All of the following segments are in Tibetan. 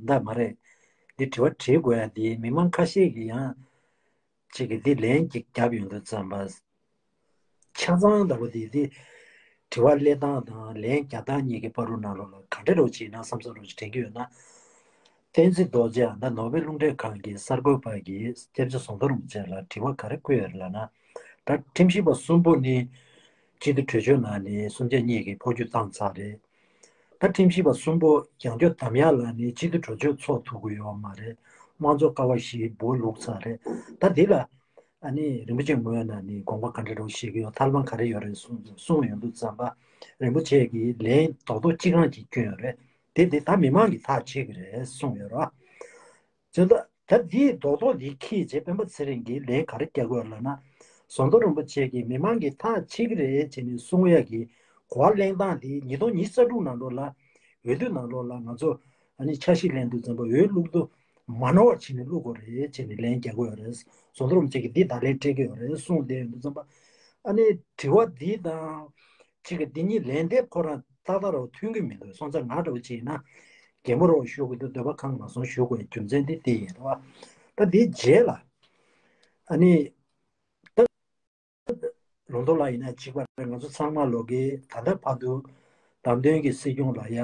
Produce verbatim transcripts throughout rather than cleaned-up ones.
འདྲ་མ་རེད། འདི་དྲི་བ་དྲི་དགོས་ཡ་འདི་མི་མང་ཁ་ཤས་ཀྱིས་ཡང་ཅིག་གིས་འདི་ལན་ཅིག་བརྒྱབ་ཡོང་དུས་ཙམ་པ། ཆ་ཚང་ལྟ་བུ་དེ་དེ་དྲི་བ་སླེབས་སྟངས་དང་ལན་རྒྱག་སྟངས་གཉིས་ཀྱི་བར་དུ་ནང་ལོགས་ལ་ག་འདྲ་རོགས་བྱེད་ན་བསམ་བསམ་རོགས་ཅིག་དྲན་གྱི་ཡོད་ན། བསྟན་འཛིན་རྡོ་རྗེ་ཨ་ད་ནོར་ཝེ་རླུང་འཕྲིན་ཁང་གི་གསར་འགོད་པ་གིས་སྐྱབས་རྗེ་ཟམ་གདོང་རིན་པོ་ཆེ་ལ་དྲི་བ་ག་རེ་བཀོད་ཡོད་རེད་ལབ་ན། ད་ཁྲིམས་ཞིབ་པ་གསུམ་པོ་ནི་སྤྱི་འཐུས་གྲོས་ཆོད་ནང་ནས་སུམ་བརྒྱ་གཉིས་ཀྱིས་འཕོ་འགྱུར་བཏང་ཚར་རེད། ད་ཁྲིམས་ཞིབ་པ་གསུམ་པོ་ཡང་བསྐྱར་བདམས་ཡག་ལ་ནི་སྤྱི་འཐུས་གྲོས་ཆོད་ཚོགས་ཐུབ་ཀྱི་ཡོད་མ་རེད། དམངས་གཙོ་ཀ་བ་བཞི་སྦོ་ལུག་ཚར་རེད། ད་འདི་ལ་ཨ་ནི་རིན་པོ་ཆེ་ངོས་ནས་ནི་དགོངས་པ་ག་འདྲ་རོགས་བཞེས་ཀྱི་ཡོད། ཐབས་ལམ་ག་རེ་ཡོད་རེད་གསུངས་གསུངས་ཡོང་དུས་ཙམ་པ་རིན་པོ་ཆེ་གིས་ལན་རྡོག་རྡོག་གཅིག་རང་གཅིག་བསྐྱོན་ཡོད་རེད། དེ་དེ་ད་མི་མང་གིས་ཐག་བཅད་ཀྱི་རེད་གསུངས་ཡོད་རེད་བ། བྱས་ཙང་ད་འདིའི་རྡོག་རྡོག་འདི་ཁྱེད་ཀྱིས་སྤེན་པ་ཚེ་རིང་གིས་ལན་ག་རེ་རྒྱག་དགོས་ལབ་ན། ཟམ་གདོང་རིན་པོ་ཆེ་གིས་མི་མང་གིས་ཐག་བཅད་ཀྱི་རེད་ཅེས་ནས་གསུང་ཡག་གི་གོ་བ་གླེང་སྟངས་དེ་ཉིས་སྟོང་ཉི་ཤུ་རྩ་དྲུག་ནང་ལོགས་ལ་འོས་བསྡུ་ནང་ལོགས་ལ་ང་ཚོ་ཨ་ནི་འཆར་གཞི་ལེན་དུས་ཙམ་པ་འོས་བླུག་དུས་མ་ནོར་བ་བྱས་ནས་བླུག་དགོས་རེད་ཅེས་ནས་ལན་རྒྱག་དགོས་རེད། ཟམ་གདོང་རིན་པོ་ཆེ་གིས་འདི་ད་ལན་སྤྲད་ཀྱི་ཡོད་རེད་གསུངས་བསྡད་ཡོང་དུས་ཙམ་པ། ཨ་ནི་དྲི་བ་འདི་དང་གཅིག་གི་འདི་གཉིས་ལན་འདེབས་ཁོ་རང་ཏག་ཏག་རང་མཐུན་གྱི་མི་འདུག་སོང་ཙང་ང་འདྲ་བོ་བྱས་ན་གད་མོ་རོགས་ཞུ་དགོས་འདུག་འདོད་པ་ཁེངས་མ་སོང་ཞུ་དགོས་རྒྱུ་མཚན་འདི་དེ་ཡིན་རེད་བ། ད་འདིའི་རྗེས་ལ་ཨ་ནི་ད་ལུང་རྟོགས་ལགས་ཡིན་ན་གཅིག་པ་རེད། ང་ཚོ་ཚང་མ་ལོག་གི་ད་ལྟ་བར་དུ་བདམས་ཐོན་གྱི་སྲིད་སྐྱོང་ལ་ཡ་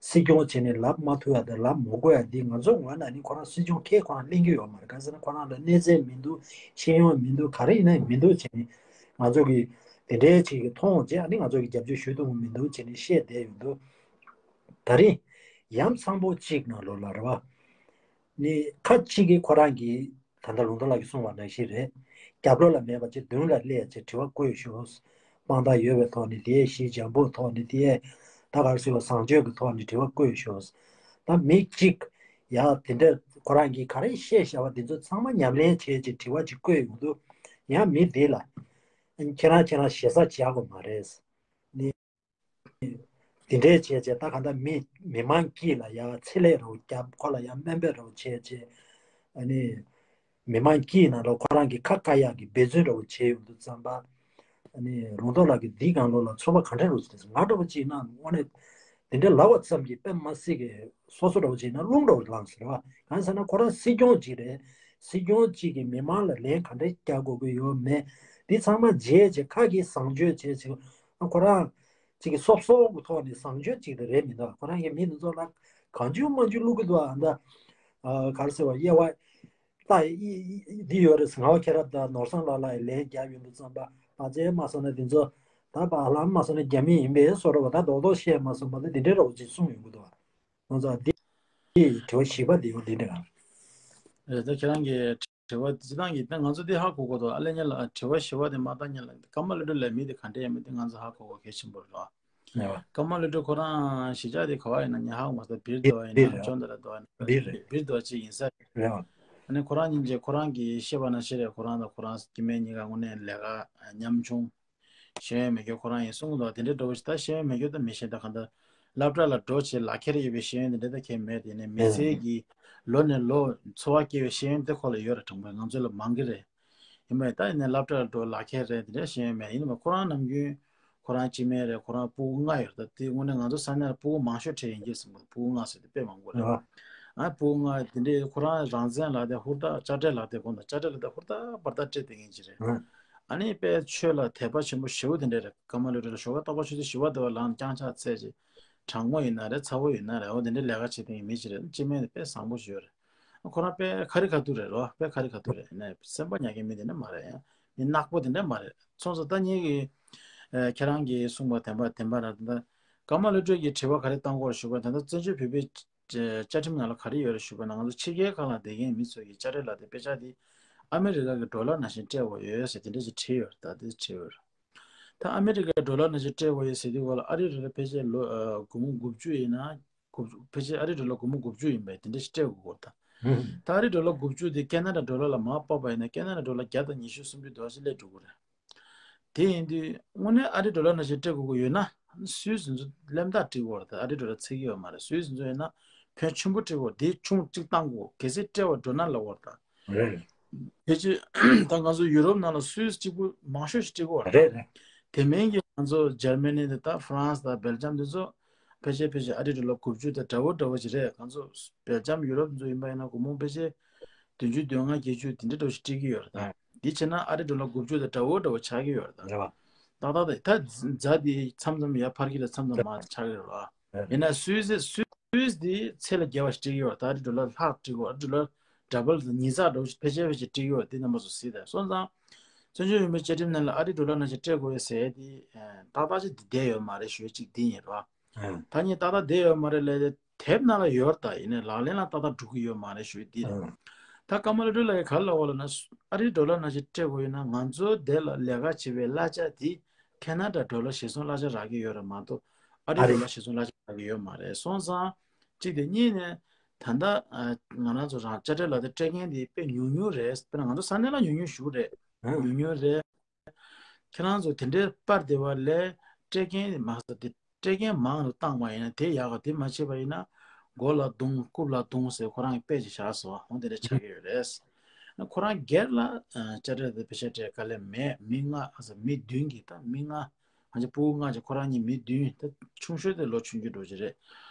སྲིད་སྐྱོང་བྱས་ནས་ལབ་མ་ཐུབ་ཡ་དང་ལབ་མ་དགོས་ཡ་འདི་ང་ཚོ་ངོས་ནས་ནི་ཁོ་རང་སྲིད་སྐྱོང་ཁས་ཁོ་རང་ལེན་གྱི་ཡོད་མ་རེད། གང་ཟེར་ན་ཁོ་རང་ལ་གནས་ཚད་མི་འདུག་ཤེས་ཡོན་མི་འདུག་ག་རེ་ཡིན་ན་མི་འདུག་བྱས་ནས་ང་ཚོ་གི་དེ་འདྲའི་ཅིག་གི་མཐོང་བྱས་ཨ་ནི་ང་ཚོ་གི་རྒྱབ་སྐྱོར་ཞུ་ཐུབ་ཀྱི་མི་འདུག་བྱས་ནས་བཤད་བསྡད་ཡོང་དུས། ད་རིང་ཡང་ཚང་པོ་གཅིག་ནང་ལོགས་ལ་རེད་བ། ནི་ཁ་གཅིག་གིས་ཁོ་རང་གིས་ད་ལྟ་ལུང་རྟོགས་ལགས་ཀྱིས་གསུངས་པ་ནང་བཞིན་རེད། རྒྱབ་ལོགས་ལ་མེད་པ་ཅིག་མདུན་ལ་སླེབས་ཅིག་དྲི་བ་བཀོད་ཤོག་དཔང་རྟགས་ཡོད་པའི་ཐོག་ནས་དེའི་གཞི་འཇམ་པོའི་ཐོག་ནས་དེའི་ད་ག་རེ་ཟེར་བ་བཟང་སྤྱོད་ཀྱི་ཐོག་ནས་དྲི་བ་བཀོད་ཤོག་ད་མི་གཅིག་ཡ་དེ་འདྲ་ཁོ་རང་གིས་ག་རེ་བཤད་བཞག་པ་དེ་ཚོ་ཚང་མ་ཉམས་ལེན་བྱས་ཅིག་དྲི་བ་ཅིག་བཀོད་ཡོང་དུས་ཡང་མི་དེ་ལ་ཁྱེད་རང་ཁྱེད་རང་ཞེ་ས་བྱ་དགོས་མ་རེད། ནི། དེ་འདྲའི་བྱས་བྱས་ད་ག་འདྲ་མི་མི་མང་དཀྱིལ་ལ་ཡ་ཚེ་ལས་རོགས་བརྒྱབ་ཁོ་ལ་ཡ་སྨན་པའི་རོགས་བྱས་བྱས། ཨ་ནི། མི་མང་དཀྱིལ་ནང་ལ་ཁོ་རང་གི་ཁ་བཀའ་ཡག་གི་འབད་བརྩོན་རོགས་བྱས་ཡོང་དུས་ཙམ་པ། ཨ་ནི་རོང་ཐོག་ལགས་ཀྱི་འདིའི་སྒང་ལོགས་ལ་ཚོར་བ་ག་འདྲ་རོགས་ཟེར་ང་འདྲ་བོ་ཅིག་ན་དངོས་གནས་དེ་འདྲ་ལབ་པ་ཙམ་གྱིས་དཔེ་མ་སྲིད་ཀྱི་སོ་སོ་འདྲ་བོ་ཅིག་ན་རླུང་འདྲ་བོ་ལངས་ཟེར་བ་གང་ཟེར་ན་ཁོ་རང་སྲིད་སྐྱོང་ཅིག་རེད། སྲིད་སྐྱོང་ཅིག་གིས་མི་མང་ལ་ལན་ག་འདྲ་རྒྱག་དགོས་ཀྱི་ཡོད་མེད་འདི་ཚང་མ་བརྗེད་བྱས་ཁ་གིས་བཟང་སྤྱོད་བྱས་ཅིག་ཁོ་རང་། གཅིག་གི་སོབ་སོབ་ཀྱི་ཐོག་ནས་བཟང་སྤྱོད་ཅིག་དེ་རེད་མི་འདུག་ཁོ་རང་གི་མི་དེ་ཚོ་ལ་གང་བྱུང་མང་བྱུང་བླུག་གི་འདུག་ཨ་ད། ག་རེ་ཟེར་བ་དབྱེ་བ། ལྟ་ཡི་འདི་ཡོད་རེད་ཟེར་ང་བ་ཁྱེད་རང་ད་ནོར་བཟང་ལགས་ལ་ལན་རྒྱག་ཡོང་དུས་ཙམ་པ་ཨ་ཙེ་མ་སོང་ན་དེ་ཚོ་ད་བ་ལམ་མ་སོང་ན་རྒྱ་མི་ཡིན་པའི་བཟོ་འདྲ་བ་ད་རྡོག་རྡོག་བཤད་མ་སོང་བ་ད་དེ་འདྲའི་རོགས་ཅིག་གསུངས་ཡོང་གི་འདུག་ང་ཚོ་འདི་དྲི་བ་བཞི་པ་དེ་ཡོད་འདི་འདྲ་གང་། རེད་ད་ཁྱེད་རང་གི་དྲི་བ་སྤྱི་བཏང་གི་ད་ང་ཚོ་འདི་ཧ་གོ་གོ་འདུག་ཨ་ལས་ཉེ་ལ་དྲི་བ་བཞི་བ་དེ་མ་བཏང་ཉེ་ལ་ཀརྨ་ལོ་ཊི་ལ་མི་དེ་ག་འདྲ་ཡིན་མིན་དེ་ང་ཚོ་ཧ་གོ་གོ་གལ་ཆེན་པོ་རེད་བ། ཀརྨ་ལོ་ཊི་ཁོ་རང་གཞིས་ཆགས་དེ་ག་བ་ཡིན་ན་ཉེ་ཧ་གོ་མ་སོང་བིར་དོ་ཡིན་ན་ཅོང་དེ་ལ་དོ་ཡིན་ན་བིར་དོ་ཅིག་ཡིན་ས་རེད། ཨ་ནི་ཁོ་རང་ཉིན་རྗེས་ཁོ་རང་གི་བཤད་པ་ན་ཤེས་རེད་ཁོ་རང་དང་ཁོ་རང་སྐྱེ་དམན་གཉིས་ཀ་དངོས་གནས་ལས་ཀ་ཉམ་ཆུང་། ཤེས་ཡོན་མེད་མཁན་ཁོ་རང་ཡིན་གསུངས་འདུག་དེ་འདྲའི་འདྲ་བོ་ཞིག་ད་ཤེས་ཡོན་མེད་མཁན་ད་མི་ཤེས་ད་གང་ལྟར་སློབ་གྲྭ་ལ་འགྲོ་བྱས་ལག་ཁྱེར་ཡོད་པའི་ཤེས་ཡོན་དེ་འདྲ་ད་གལ་མེད་དེ་ནས་མི་ཚེ་གི་ལོ་ནས་ལོ་འཚོ་བ་སྐྱེལ་བའི་ཤེས་ཡོན་དེ་ཁོ་ལ་ཡོད་རེད་དྲང་པོ་ང་ཚོ་ལ་མང་གི་རེད། ཡིན་པས་ད་ཡིན་ནའི་སློབ་གྲྭ་ལ་འགྲོ་ལག་ཁྱེར་རེད་དེ་འདྲ་ཤེས་ཡོན་མེད་ཡིན་ནའི་ཁོ་རང་ནམ་རྒྱུན་ཁོ་རང་སྐྱེ་དམན་རེད་ཁོ་རང་སྤུ་གུ་ལྔ་ཡོད་རེད་ད་དེ་དངོས་གནས་ང་ཚོ་ས་གནས་ལ་སྤུ་གུ་མང་ཤོས་ཁྲིད་ཡིན་གྱི་ཟིན་པ་སྤུ་གུ་ལྔ་ཟེར་དེ་དཔེ་མང་པོ་རེད། ཨ་སྤུ་གུ་ལྔ་དེ་འདྲའི་ཁོ་རང་རང་བཙན་ལག་དེ་ཧུར་ཐག་དཔྱ་ཁྲལ་ལག་དེ་དགོངས་དག་དཔྱ་ཁྲལ་ལག་དེ་ཧུར་ཐག་བར་ཐག་སྤྲད་དེ་ངེས་ཀྱི་རེད། ཨ་ནི་དཔེ་ཆོས་ལ་དད་པ་ཆེན་པོ་ཞེ་པོ་དེ་འདྲ་རེད། ཀརྨ་ལོ་ཊི་ལ་ཞོགས་ཀ་རྟག་པར་ཆུ་ཚོད་བཞི་པ་དེ་བ་ལངས་བརྐྱངས་ཕྱག་འཚལ་ཅིག་དྲང་མོ་ཡིན་ན་རེད་ཚ་བོ་ཡིན་ན་རེད་འོ་དེ་འདྲའི་ལས་ཀ་བྱེད་མཁན་གྱི་མི་ཞིག་རེད་སྐྱེ་དམན་དེ་དཔེ་བཟང་པོ་ཞིག་ཡོད་རེད། ཁོ་རང་དཔེ་ཁ་རི་ཁ་ཐུག་རེད་རོ་དཔེ་ཁ་རི་ཁ་ཐུག་རེད་ཡིན་ན་སེམས་པ་ཉག་གི་མི་དེ་འདྲ་མ་རེད་ཡ། མི་ནག་པོ་དེ་འདྲ་མ་རེད་སོང་ཙང་ད་ངེད་ཀྱི་ཁྱེད་རང་གིས་གསུངས་པ་བདེན་པ་བདེན་པ་རེད་ད། ཀརྨ་ལོ་ཊི་གིས་དྲི་བ་ག་རེ་བཏང་གི་ཡོད་རེད་ཞུ་བ་ད་ལྟ་བཙན་བྱོལ་བོད་པའི་བཅའ་ཁྲིམས་ནང་ལ་ག་རེ་ཡོད་རེད་ཞུས་པ་ན་ང་ཚོ་ཕྱི་རྒྱལ་ཁག་ལ་བསྡད་མཁན་མི་ཚོ་གི་དཔྱ་ཁྲལ་ལག་དེབ་དཔེ་ཆ་དེ་ཨ་མི་རི་ཀ་གི་ཌོ་ལར་ནང་བཞིན་སྤྲད་དགོས་ཡོད་ཟེར་དེ་འདྲ་ཞིག་བྲིས་ཡོད་རེད་ད་དེ་བྲིས་ཡོད་རེད། ད་ཨ་མི་རི་ཀའི་ཌོ་ལར་ནང་བཞིན་སྤྲད་དགོས་ཡོད་ཟེར་དུས་སྐོར་ལ་ཨ་རི་ཌོ་ལར་ཕལ་ཆེར་ལོ་སྒོར་མོ་དགུ་བཅུ་ཡིན་ན་དགུ་ཕལ་ཆེར་ཨ་རི་ཌོ་ལར་སྒོར་མོ་དགུ་བཅུ་ཡིན་པས་དེ་འདྲ་ཞིག་སྤྲད་དགོས་སྐོར་ད། ད་ཨ་རི་ཌོ་ལར་དགུ་བཅུ་དེ་ཁེ་ན་ཌ་ཌོ་ལར་ལ་མར་ཕབ་པ་ཡིན་ན་ཁེ་ན་ཌ་ཌོ་ལར་བརྒྱ་དང་ཉི་ཤུ་སུམ་ཅུ་ཟླ་བ་ཞིག་སླེབས་འགྲོ་གི་རེད། དེ་ཡིན་དུས་དངོས་གནས་ཨ་རི་ཌོ་ལར་ནང་བཞིན་སྤྲད་དགོས་ཀྱི་ཡོད་ན་སུད་སི་ཚོ་གླེན་རྟགས་སྤྲད་དགོས་རེད་ད་ཨ་རི་ཌོ་ལར་ཚད་ཀྱི་ཡོད་མ་རེད་སུད་སི་ཚོ་ཡིན་ན་ཕོན་ཆེན་པོ་སྤྲད་དགོས་དེ་ཆུང་གཅིག་བཏང་དགོས་གལ་སྲིད་སྤྲད་པ་འགྲོ་ན་ལབ་དགོས་རེད་ད། རེད། ཕལ་ཆེར་ད་ང་ཚོ་ཡུ་རོབ་ནང་ལ་སུད་སི་གཅིག་པུ་མང་ཤོས་ཤིག་སྤྲད་ཀྱི་ཡོད་རེད་ད། རེད་རེད། དེ་མིན་གྱི་ང་ཚོ་འཇར་མ་ནི་དེ་ད་ཧྥ་རན་སི་དང་སྦེལ་ཇམ་དེ་ཚོ་ ཕལ་ཆེར་ཕལ་ཆེར་ཨ་རི་ཌོ་ལར་དགུ་བཅུ་དང་འདྲ་བོ་འདྲ་བོ་ཞིག་རེད། ང་ཚོ་སྦེལ་ཇམ་ཡུ་རོབ་ཚོ་ཡིན་པ་ཡིན་ན་སྒོར་མོ་ཕལ་ཆེར་བདུན་ཅུ་དོན་ལྔ་བརྒྱད་ཅུ་དེ་འདྲ་འདྲ་བོ་ཞིག་སྤྲད་ཀྱི་ཡོད་རེད་ད། ཨ་འདི་བྱས་ན་ཨ་རི་ཌོ་ལར་དགུ་བཅུ་དང་འདྲ་བོ་འདྲ་བོ་ཆགས་ཀྱི་ཡོད་རེད་ད། རེད་བ། ཏག་ཏག་ད་ད་རྫ་དེ་མཚམས་མཚམས་ཡར་འཕར་གྱི་རེད། མཚམས་མཚམས་མར་ཆགས་ཀྱི་རེད་བ། ཡིན་ན་སུད་སི་སུད་སི་དེ་ཚད་ལས་བརྒལ་བ་ཞིག་སྤྲད་ཀྱི་ཡོད་རེད་ད། ཨ་རི་ཌོ་ལར་ལྷག་སྤྲད་ཀྱི་ཡོད། ཨ་རི་ཌོ་ལར་ཌབ་བལ་དང་ཉིས་བརྩེགས་འདྲ་བོ་ཞིག་ཕལ་ཆེར་ཕལ་ཆེར་སྤྲད་ཀྱི་ཡོད་རེད། དེ་རྣམ་པ་ཚོ་གཟིགས་དང་། སོང་ཙང་བཙན་བྱོལ་བོད་མིའི་བཅའ་ཁྲིམས་ནང་ལ་ཨ་རི་ཌོ་ལར་ནང་བཞིན་སྤྲད་དགོས་ཡོད་ཟེར་ཡས་དེ་ཏག་ཏག་ཅིག་དེ་བསྡད་ཡོད་མ་རེད་ཞུ་ཡས་གཅིག་འདི་ཡིན་རེད་བ། ད་ངས་ཏག་ཏག་བསྡད་ཡོད་མ་རེད་ལབ་ཡས་དེབ་ནང་ལ་ཡོད་རེད་ད། ཡིན་ནའི་ལག་ལེན་ལ་ཏག་ཏག་འགྲོ་གི་ཡོད་མ་རེད་ཞུ་ཡས་འདི་རེད། ད་ཀརྨ་བློ་གྲོས་ལགས་ཀྱིས་ག་རེ་ལབ་པ་ལབ་ན། ཨ་རིའི་ཌོ་ལར་ནང་བཞིན་སྤྲད་དགོས་ཡོད་ན་ང་ཚོ་དེ་ལ་ལས་ཀ་བྱེད་པའི་གླ་ཆ་དེ་ཁེ་ན་ཌ་ཌོ་ལར་གཞི་བཟུང་གླ་ཆ་རག་གི་ཡོད་རེད་མ་གཏོགས་ཨ་རིའི་ཌོ་ལར་གཞི་བཟུང་གླ་ཆ་རག་གི་ཡོད་མ་རེད། སོང་ཙང་གཅིག་དེ། གཉིས་ནས་ད་ལྟ་ཨ་ང་རང་ཚོ་རང་དཔྱ་ཁྲལ་ལག་དེབ་སྤྲད་མཁན་དེ་དཔེ་ཉུང་ཉུང་རེད། དཔེར་ན་ང་ཚོ་ས་གནས་ལ་ཉུང་ཉུང་ཞིག་རེད། ཉུང་ཉུང་རེད། ཁྱེད་རང་ཚོ་དེ་འདྲའི་པར་དེ་བ་ལས་སྤྲད་མཁན་མང་ས་དེ་སྤྲད་མཁན་མང་རུ་བཏང་བ་ཡིན་ན་དེ་ཡག་ག་དེ་མ་བྱས་པ་ཡིན་ན་མགོ་ལ་རྡུང་རྐུབ་ལ་རྡུང་ཟེར་ཁོ་རང་གི་དཔེ་ཅིག་བཞག་སོང་། འོ་དེ་འདྲ་ཆགས་ཀྱི་ཡོད་རེད། ཁོ་རང་སྒེར་ལ་དཔྱ་ཁྲལ་དེ་ཕལ་ཆེར་སྤྲད་དཀའ་ལས་མེད། མི་ལྔ་ཨ་ས་མི་བདུན་གྱི་ད་མི་ལྔ་ང་ཚོ་ཕྲུ་གུ་ལྔ་ཅིག་ཁོ་རང་གཉིས་མི་བདུན། ད་ཆུང་ཤོས་དེ་ལོ་ཆུང་ཆུང་འགྲོ་གི་རེད།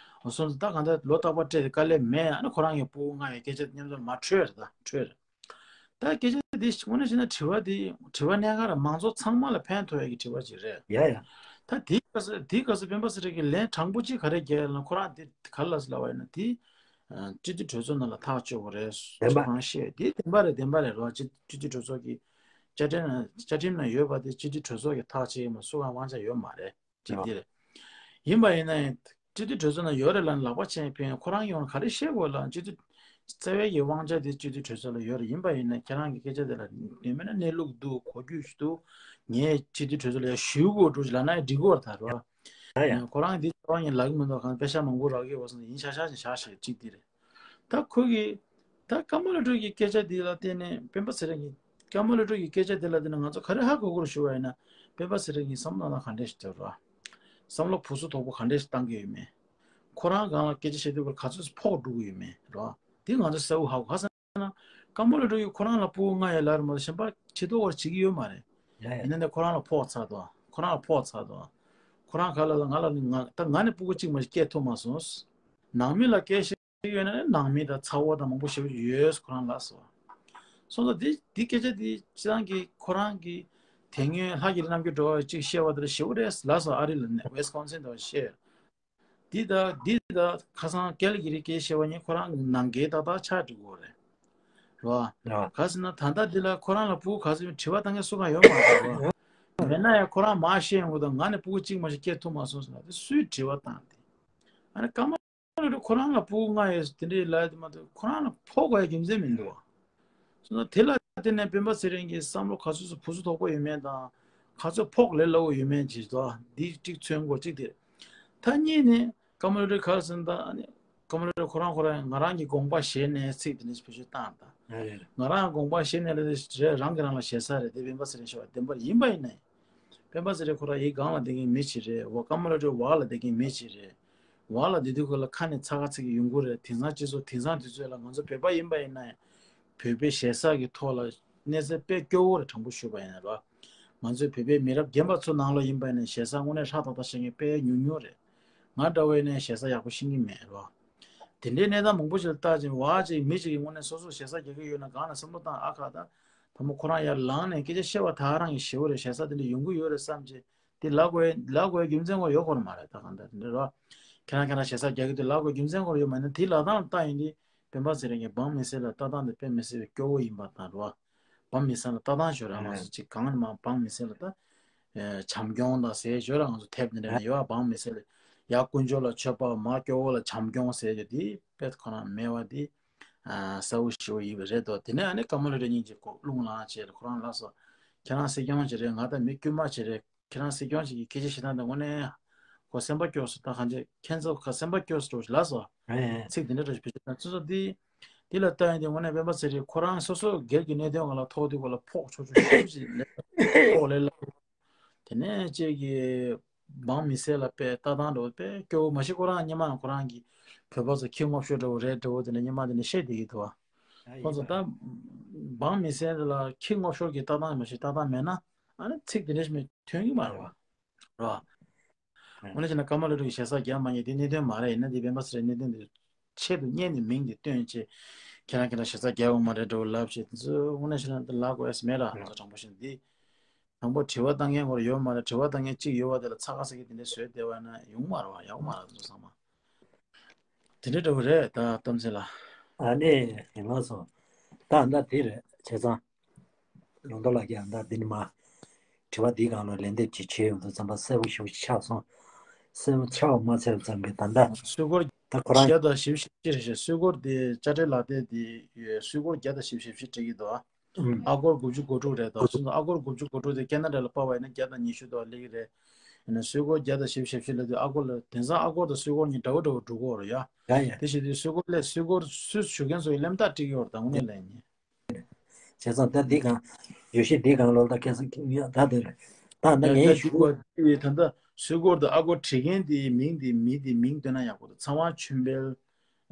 སོང་ཙང་ད་གང་ལྟར་ལོ་རྟག་པར་སྤྲད་དེ་དཀའ་ལས་མེད། ཨ་ནི་ཁོ་རང་གི་ཕྲུ་གུ་ལྔ་ཡི་སྐད་ཆ་མཉམ་དུ་མ་འཕྲོད་རེད་ད་འཕྲོད་རེད། ད་སྐད་ཆ་འདི་དངོས་གནས་བཤད་ན་དྲི་བ་འདི་དྲི་བ་གནད་འགག་རེད། མང་ཚོགས་ཚང་མ་ལ་ཕན་ཐོགས་ཡ་གི་དྲི་བ་ཅིག་རེད། ཡ་ཡ། ད་དེའི་སྐབས་སུ་དེའི་སྐབས་སུ་སྤེན་པ་ཚེ་རིང་གིས་ལན་དྲང་པོ་ཅིག་ག་རེ་རྒྱག་ཡ་ལབ་ན། ཁོ་རང་འདི་ག་རེ་ལབ་ཟེར་ལབ་པ་ཡིན་ན་དེ་སྤྱི་འཐུས་གྲོས་ཚོགས་ནང་ལ་ཐག་གཅོད་དགོས་རེད། བདེན་པ། ཁོ་རང་བཤད་དེ་བདེན་པ་རེད། བདེན་པ་རེད་རོ། སྤྱི་སྤྱི་འཐུས་གྲོས་ཚོགས་ཀྱི་བཅའ་ཁྲིམས་ནང་བཅའ་ཁྲིམས་ནང་ཡོད་པ་དེ་སྤྱི་འཐུས་གྲོས་ཚོགས་ཀྱིས་ཐག་བཅད་ཡོད་མ། སུ་གང་དབང་ཆ་ཡོད་མ་རེད། གཅིག་འདི་རེད། ཡིན་པ་ཡིན་ན་ཡང་སྤྱི་འཐུས་གྲོས་ཚོགས་ནང་ཡོད་རེད་ལབ་ནས་ལག་པ་འཆང་ཕན་ཡོན། ཁོ་རང་ཡོང་ག་རེ་བཤད་དགོས་ལབ། སྤྱི་འཐུས་རྩ་བའི་གི་དབང་ཆ་དེ་སྤྱི་འཐུས་གྲོས་ཚོགས་ལ་ཡོད་རེད། ཡིན་པ་ཡིན་ན་ཁྱེད་རང་གི་སྐད་ཆ་དེ་ལ་ཡིན་མིན་ན་གནས་ལུགས་འདུག་གོ་རྒྱུ་ཞིག་འདུག་ངས་སྤྱི་འཐུས་གྲོས་ཚོགས་ལ་ཡང་ཞུ་དགོས་འགྲོ་ཞིག་ལབ་ན་ཡང་འགྲིག་གི་རེད་ད་རོ། ཡ་ཡ། ཁོ་རང་འདི་རྩ་བ་ཉིད་ལབ་ཀྱི་མི་འདུག་གང་པེ་ཤ་མང་པོ་རག་གི་ཡོད་པ་སོང་ཡིན་ཤག་ཤག་ཅིག་བཞག་ཤག་གཅིག་འདི་རེད། ད་ཁོ་གིས་ད་ཀརྨ་བློ་གྲོས་ཀྱི་སྐད་ཆ་འདི་ལ་བརྟེན་ནས་སྤེན་པ་ཚེ་རིང་གིས་ཀརྨ་བློ་གྲོས་ཀྱི་སྐད་ཆ་འདི་ལ་བརྟེན་ནས་ང་ཚོ་ག་རེ་ཧ་གོ་དགོས་རེད་ཞུ་བ་ཡིན་ན། སྤེན་པ་ཚེ་རིང་གིས་བསམ་བློ་གནང་ག་འདྲས་ཞིག་བཏང་རོགས། བསམ་བློ་ཕུ་སུ་དོག་པོ་ག་འདྲས་ཞིག་བཏང་གི་ཡོད་མེད། ཁོ་རང་སྒང་ལ་སྐད་ཆ་བཤད་དུས་སྐབས་ག་ཚོད་ཕོག་འགྲོ་གི་ཡོད་མེད་རོགས། འདི་ང་ཚོ་གསལ་པོ་ཧ་གོ། ག་ཟེར་ན་ཀརྨ་བློ་གྲོས་ཀྱིས་ཁོ་རང་ལ་ཕྲུ་གུ་ལྔ་ཡོད་ལབ་རེད་མ་གཏོགས་གཞན་པ་ཁྲི་ཐོག་བར་བྱེད་ཀྱི་ཡོད་མ་རེད། ཡ་ཡ། ཡིན་ན་ནི་ཁོ་རང་ལ་ཕོག་ཚར་དོ། ཁོ་རང་ལ་ཕོག་ཚར་དོ། ཁོ་རང་ག་ལ་ང་ལ་ནི་ང་ད་ང་ནི་ཕྲུ་གུ་གཅིག་མ་ཞིག་སྐྱེ་ཐུབ་མ་སོང་། ནང་མི་ལ་སྐད་ཆ་ཡོད་ན་ནང་མི་དང་ཚ་བོ་དང་མང་པོ་ཞེ་པོ་ཡོད། ཁོ་རང་ལ་སོ། སོང་ཙང་འདི་འདི་སྐད་ཆ་འདི་སྤྱི་བཏང་གི་ཁོ་རང་གི་དེ་སྔོན་ལྷ་གི་རི་རྣམ་རྒྱལ་སྒྲོལ་དབྱངས་ཅིག་བཤད་པ་དེ་ཞེ་པོ་རེད་ལབ་སོང་། ཨ་རི་ལ་ནས་ཝེ་སི་ཀོན་སིན་དུ་བཤད། འདི་ད་འདི་ད་ཁ་སང་ཀལ་གི་རི་སྐད་བཤད་པ་ཡིན། ཁོ་རང་གི་ནང་འགལ་ཏག་ཏག་ཆགས་འགྲོ་གི་རེད་རོ། ཨ། ག་ཟེར་ན་ད་ལྟ་འདི་ལ་ཁོ་རང་ལ་ཕྲུ་གུ་ག་ཚོད་ཡོད་དྲི་བ་བཏང་མཁན་སུ་གང་ཡོད་མ་རེད་རོ། མེད་ན་ཡང་ཁོ་རང་མར་བཤད་ཡོང་གི་འདུག་ང་ནི་ཕྲུ་གུ་གཅིག་མ་ཞིག་སྐྱེ་ཐུབ་མ་སོང་ཟེར་ན་དེ་སུས་དྲི་བ་བཏང་དེ། ཨ་ནི་ཀརྨ་བློ་གྲོས་ཁོ་རང་ལ་ཕྲུ་གུ་ལྔ་ཡོད་དེ་འདྲའི་ལབ་དེ་མ་གཏོགས་ཁོ་རང་ལ་ཕོག་དགོས་ཡ་རྒྱུ་མཚན་མི་འདུག་བ། སོང་ཙང་དེ་ལ་བརྟེན་ནས་སྤེན་པ་ཚེ་རིང་གིས་བསམ་བློ་ག་ཚོད་ཚོད་ཕུ་སུ་དོག་པོ་ཡོད་མེད་དང་ག་ཚོད་ཕོག་ལས་སླ་པོ་ཡོད་མེད་ཅིག་དོ། འདི་གཅིག་མཚོན་དགོས་གཅིག་དེ། ད་གཉིས་ནས་ཀརྨ་བློ་གྲོས་ག་རེ་ཟེར་ན་ད་ཨ་ནི་ཀརྨ་བློ་གྲོས་ཁོ་རང་ཁོ་རང་ང་རང་གི་དགོངས་པ་བཞེས་ནས་ཚིག་དེ་འདྲ་ཞིག་བེད་སྤྱོད་བཏང་ད། ང་རང་དགོངས་པ་བཞེས་ནས་ལས་རེད། རང་གིས་རང་ལ་ཞེ་ས་རེད། དེ་སྤེན་པ་ཚེ་རིང་ཤོར་བ་བདེན་པར་ཡིན་པ་ཡིན་ནའི། སྤེན་པ་ཚེ་རིང་ཁོ་རང་ཡི་སྒང་ལ་བསྡད་མཁན་མི་ཅིག་རེད། འོ་ཀརྨ་བློ་གྲོས་འོག་ལ་བསྡད་མཁན་མི་ཅིག་རེད། འོག་ལ་བསྡད་དུས་ཁོ་ལ་ཁ་ནས་ཚ་ཁ་ཚིག་གི་ཡོང་གི་རེད། དེང་སང་སྤྱི་ཚོགས་དེང་སང་དུས་ཚོད་ལ་ང་ཚོ་བོད་པ་ཡིན་པ་ཡིན་ན་ཡང་བོད་པའི་ཞེ་ས་གི་ཐོག་ལ་གནས་ཚད་དཔེ་སྐྱོ་བོ་རེད། དྲང་པོ་ཞུས་པ་ཡིན་ན་རོ། ང་ཚོའི་བོད་པའི་མི་རབས་རྒན་པ་ཚོ་ནང་ལོགས་ཡིན་པ་ཡིན་ན་ཞེ་ས་དངོས་གནས་ཧྲག་ཏག་ཏག་ཤེས་མཁན་དཔེ་ཉུང་ཉུང་རེད། ང་འདྲ་བོ་ཡིན་ན་ཞེ་ས་ཡག་པོ་ཤེས་ཀྱི་མེད་རོ། དེ་འདྲའི་གནས་སྟངས་མང་པོ་ཞིག་ལ་བལྟས་ཙང་འོག་ཅིག་མི་གཅིག་གིས་དངོས་གནས་སོ་སོར་ཞེ་ས་རྒྱག་གི་ཡོད་ན་སྒང་ལ་བསམ་བློ་བཏང་། ཨ་ཁ་ད་དང་པོ་ཁོ་རང་ཡར་ལངས་ནས་སྐད་ཆ་བཤད་པ་ད་རང་གི་ཞེ་པོ་རེད། ཞེ་ས་དེ་འདྲ་ཡོང་གི་ཡོད་རེད་བསམ་བྱས་དེ་ལབ་དགོས་ལབ་དགོས་རྒྱུ་མཚན་ཁོ་ཡོད་ཁོ་རང་མ་རེད། ད་གང་ལྟར་དེ་འདྲ་རོ། ཁྱེད་རང་ཁྱེད་རང་ཞེ་ས་རྒྱག་གི་འདུག་ལབ་དགོས་རྒྱུ་མཚན་ཁོ་རང་ཡོད་མ་རེད། དེ་ལབ་སྟངས་ལ་བལྟས་ཡིན་དུས་སྤེན་པ་ཚེ་རིང་གིས་འབངས་མི་སེར་ལ་ལྟ་སྟངས་དེ་དཔེ་མི་སྲིད་པའི་སྐྱོ་བོ་ཡིན་པ་དང་རོ། འབངས་མི་སེར་ལ་ལྟ་སྟངས་ཞོར་རང་ང་ཚོ་ཅིག་གང་ནས་མ་འབངས་མི་སེར་ལ་ད་བྱམས་སྐྱོང་དང་ཟེར་ཞོར་རང་ང་ཚོ་དེབ་འདི་འདྲ་ནས་ཡོད། འབངས་མི་སེར་ལ་ཡ་དཀོན་མཆོག་ལ་མཆོད་པ། མ་སྐྱོ་བོ་ལ་བྱམས་སྐྱོང་ཟེར་རྒྱུ་དེ་དཔེ་ཁོ་རང་མེད་པ་དེ་གསལ་པོ་ཞེ་པོ་ཡིན་པ་རེད་དོ། དེ་ནས་ཨ་ནི་ཀརྨ་བློ་གྲོས་སྙིང་རྗེ་ཁོ་རླུང་ལངས་བྱས་ཁོ་རང་ལ་སོ། ཁྱེད་རང་སྲིད་སྐྱོང་བྱེད་རེད། ང་ད་མི་དཀྱུས་མ་བྱེད་རེད། ཁྱེད་རང་སྲིད་སྐྱོང་ཞིག་གི་སྐད་ཆ་བཤད་སྟངས་དེ་དངོས་གནས་ཁོ་སེམས་པ་སྐྱོ་སོང་། ད་གང་བྱེད་ཁྱེད་ཚོ་ཁ་སེམས་པ་སྐྱོ་སོང་ལ་སོ། ཚིག་དེ་འདྲ་འདྲ་ཞིག་བེད་སྤྱོད་བཏང་། སོ་སོ་འདི་འདི་ལ་ལྟ་ཡིན་དེ་དངོས་གནས་སྤེན་པ་ཚེ་རིང་ཁོ་རང་སོ་སོ་སྒེར་གྱི་གནད་དོན་སྒང་ལ་ཐོག་དུས་སྐོར་ལ་ཕོག་ཆོག་ཆོག་ཤུགས་ཆེ་ལས་ཕོག་ལས་ལ། དེ་ནས་ཅིག་གི་འབངས་མི་སེར་ལ་དཔེ་ལྟ་སྟངས་འདྲ་བོ་དཔེ་སྐྱོ་བོ་མ་གཞི་ཁོ་རང་སྔོན་མ་ཁོ་རང་གི་བོད་པ་ཚོ་ཁྱི་སྔོག་ཤོར་འདྲ་བོ་རེད་འདྲ་བོ་དེ་འདྲ་སྔོན་མ་དེ་འདྲ་བཤད་བསྡད་ཀྱི་འདུག་བ། ཁོང་ཚོ་ད་འབངས་མི་སེར་ལ་ཁྱི་སྔོག་ཤོར་གྱི་ལྟ་སྟངས་མ་གཞི་ལྟ་སྟངས་མེད་ན་ཨ་ནི་ཚིག་དེ་འདྲ་ཞིག་མི་ཐོན་གྱི་མ་རེད་བ། རེད་བ། དངོས་གནས་བྱས་ན་ཀརྨ་བློ་གྲོས་ཀྱིས་ཞེ་ས་རྒྱག་མ་རྒྱག་དེ་གནད་དོན་མ་རེད། ཡིན་ན་དེ་སྤེན་པ་ཚེ་རིང་གནད་དོན་དེ་ཆེད་དུ་གཉེར་ནས་མིང་དེ་བཏོན་བྱས། ཁྱེད་རང་ཁྱེད་རང་ཞེ་ས་རྒྱག་འོང་མ་རེད་འགྲོ་ལབ་བྱས། དེ་ཚོ་དངོས་གནས་བྱས་ན་དེ་ལབ་དགོས་ཡ་མེད་ར། ང་ཚོ་དྲང་པོ་བཤད་ན་འདི། དང་པོ་དྲི་བ་བཏང་མཁན་སྐོར་ཡོད་མ་རེད། དྲི་བ་བཏང་མཁན་གཅིག་ཡོད་པ་དེ་ལ་ཚ་ཁ་ཟ་གི་དེ་འདྲ་བཟོས་བསྡད་པ་ཡིན་ན་ཡོང་མ་རེད་བ། ཡག་པོ་མ་རེད། དེ་ཚོ་ཚང་མ་དེ་འདྲ་འདྲ་པོ་རེད། ད་གཏམ་ཚེ་ལ། ཨ་ནི་ངས་ལབ་སོང་། ད་ད་དེ་རེད་བྱས་ཙང་། ལུང་རྟོགས་ལགས་ཀྱིས་ད་འདི་ནི་མ། དྲི་བ་འདིའི་སྒང་ལ་ལན་འདེབས་ཅིག་བྱས་ཡོང་དུས་ཙམ་པ་གསལ་པོ་ཞེ་པོ་ཅིག་ཆགས་སོང་། གསལ་པོ་ཆགས་པ་མ་ཚད་ཙམ་གྱིས་ད་ལྟ། སུད་སྒོར་ད་ཁོ་རང་བརྒྱ་དང་བཞི་བཅུ་ཞེ་བཞི་རེད་ཤག་སུད་སྒོར་དེ་དཔྱ་ཁྲལ་ལག་དེབ་དེ་ཡོད། སུད་སྒོར་བརྒྱ་དང་བཞི་བཅུ་ཞེ་བཞི་སྤྲད་ཀྱི་འདུག་ཨ། ཨུམ། ཨ་སྒོར་དགུ་བཅུ་གོ་དྲུག་རེད། ད་སོང་ཙང་ཨ་སྒོར་དགུ་བཅུ་གོ་དྲུག་དེ་ཁེ་ན་ཌ་ལ་ཕབ་པ་ཡིན་ན་བརྒྱ་དང་ཉི་ཤུ་དོ་སླེབས་ཀྱི་རེད། ཡིན་ན་སུད་སྒོར་བརྒྱ་དང་བཞི་བཅུ་ཞེ་བཞི་ལབ་དུས་ཨ་སྒོར་ལ་དེང་སང་ཨ་སྒོར་དང་སུད་སྒོར་གཉིས་འདྲ་བོ་འདྲ་བོ་འགྲོ་གི་ཡོད་རེད་ཡ། ཡ་ཡ། དེ་བྱེད་དུས་སུད་སྒོར་ལས་སུད་སྒོར་སུད་ཞུ་མཁན་ཚོ་ཡི་ལེམ་ཐག་བྲིས་ཀྱི་ཡོད་རེད། ད་དངོས་གནས་ལ་ཡིན། བྱས་ཙང་ད་འདི་གང་། བརྗོད་གཞི་འདི་གང་ལོག་ད་ཁ་སང་ད་དེ་རེད། ད་ད་ཡ་ངས་ཡ་ཞུ་ཞུ་གོ་དེ་ད་ལྟ་སུད་སྒོར་དང་ཨ་སྒོར་བྲིས་མཁན་དེའི་མིང་དེ་མི་དེ་མིང་བཏོན་ན་ཡག་པོ་འདུག་ཚངས་དབང་ཆོས་འཕེལ།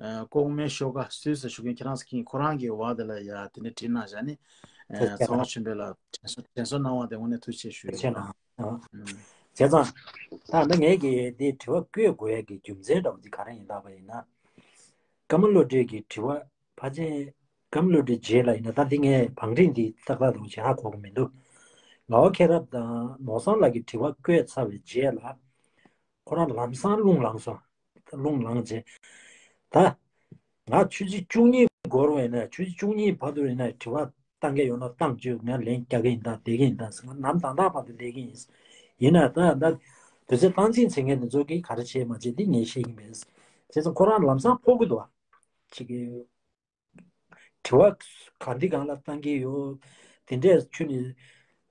ཨ་ལྐོག་མའི་ཤོག་ཁ་སུད་སི་ཞུ་མཁན་ཁྱེད་རང་ཚོ་ཁྱེད་ཁོ་རང་གི་བར་དེ་ལ་ཡ་དེ་འདྲ་བྲིས་གནང་བཞག་ནི། ཨ་ཚངས་དབང་ཆོས་འཕེལ་ལ་དྲན་གསོ་དྲན་གསོ་གནང་བ་དེ་དངོས་གནས་ཐུགས་རྗེ་ཆེ་ཞུ་ཡི། ཐུགས་རྗེ་གནང་། ཨ། ཨུམ། བྱས་ཙང་། ད་ད་ངས་ཀྱི་དེ་དྲི་བ་བཀོད་དགོས་ཡ་གི་རྒྱུ་མཚན་འདྲ་བོ་དེ་ག་རེ་ཡིན་ལབ་པ་ཡིན་ན། ཀརྨ་བློ་གྲོས་ཀྱི་དྲི་བ་ཕལ་ཆེར་ཀརྨ་བློ་གྲོས་རྗེས་ལ་ཡིན་ན། ད་འདི་ངས་བང་སྒྲིག་འདི་ཏག་ཏག་འདུག་ཅེས་ཧ་གོ་གི་མི་འདུག་ངག་དབང་མཁྱེན་རབ་དང་ནོར་བཟང་ལགས་ཀྱི་དྲི་བ་བཀོད་ཚར་བའི་རྗེས་ལ། ཁོ་རང་ལམ་སང་རླུང་ལངས་སོང་། རླུང་ལངས་རྗེས། ད། ང་ཆུ་ཚོད་བཅུ་གཉིས་འགོར་བ་ཡིན་ན། ཆུ་ཚོད་བཅུ་གཉིས་བར་དུ་ཡིན་ན་དྲི་བ་བཏང་གི་ཡོད་ན་བཏང་བཅུག་ང་ལན་རྒྱག་གི་ཡིན་ད། བསྡད་ཀྱི་ཡིན་ད། ང་ནམ་ད་ལྟ་བར་དུ་བསྡད་ཀྱི་ཡིན། ཡིན་ན་ད་ད་དུས་ཚོད་བཏང་འཛིན་བྱེད་མཁན་དེ་ཚོ་གིས་ག་རེ་བྱས་མ་བྱས་འདི་ངས་ཤེས་ཀྱི་མེད། བྱས་ཙང་ཁོ་རང་ལམ་སང་ཕོག་གི་འདུག་ཨ། ཅིག་གི་དྲི་བ་ག་འདི་གང་ལ་བཏང་གི་ཡོད། དེ་འདྲས་ཁྱོད་ནས་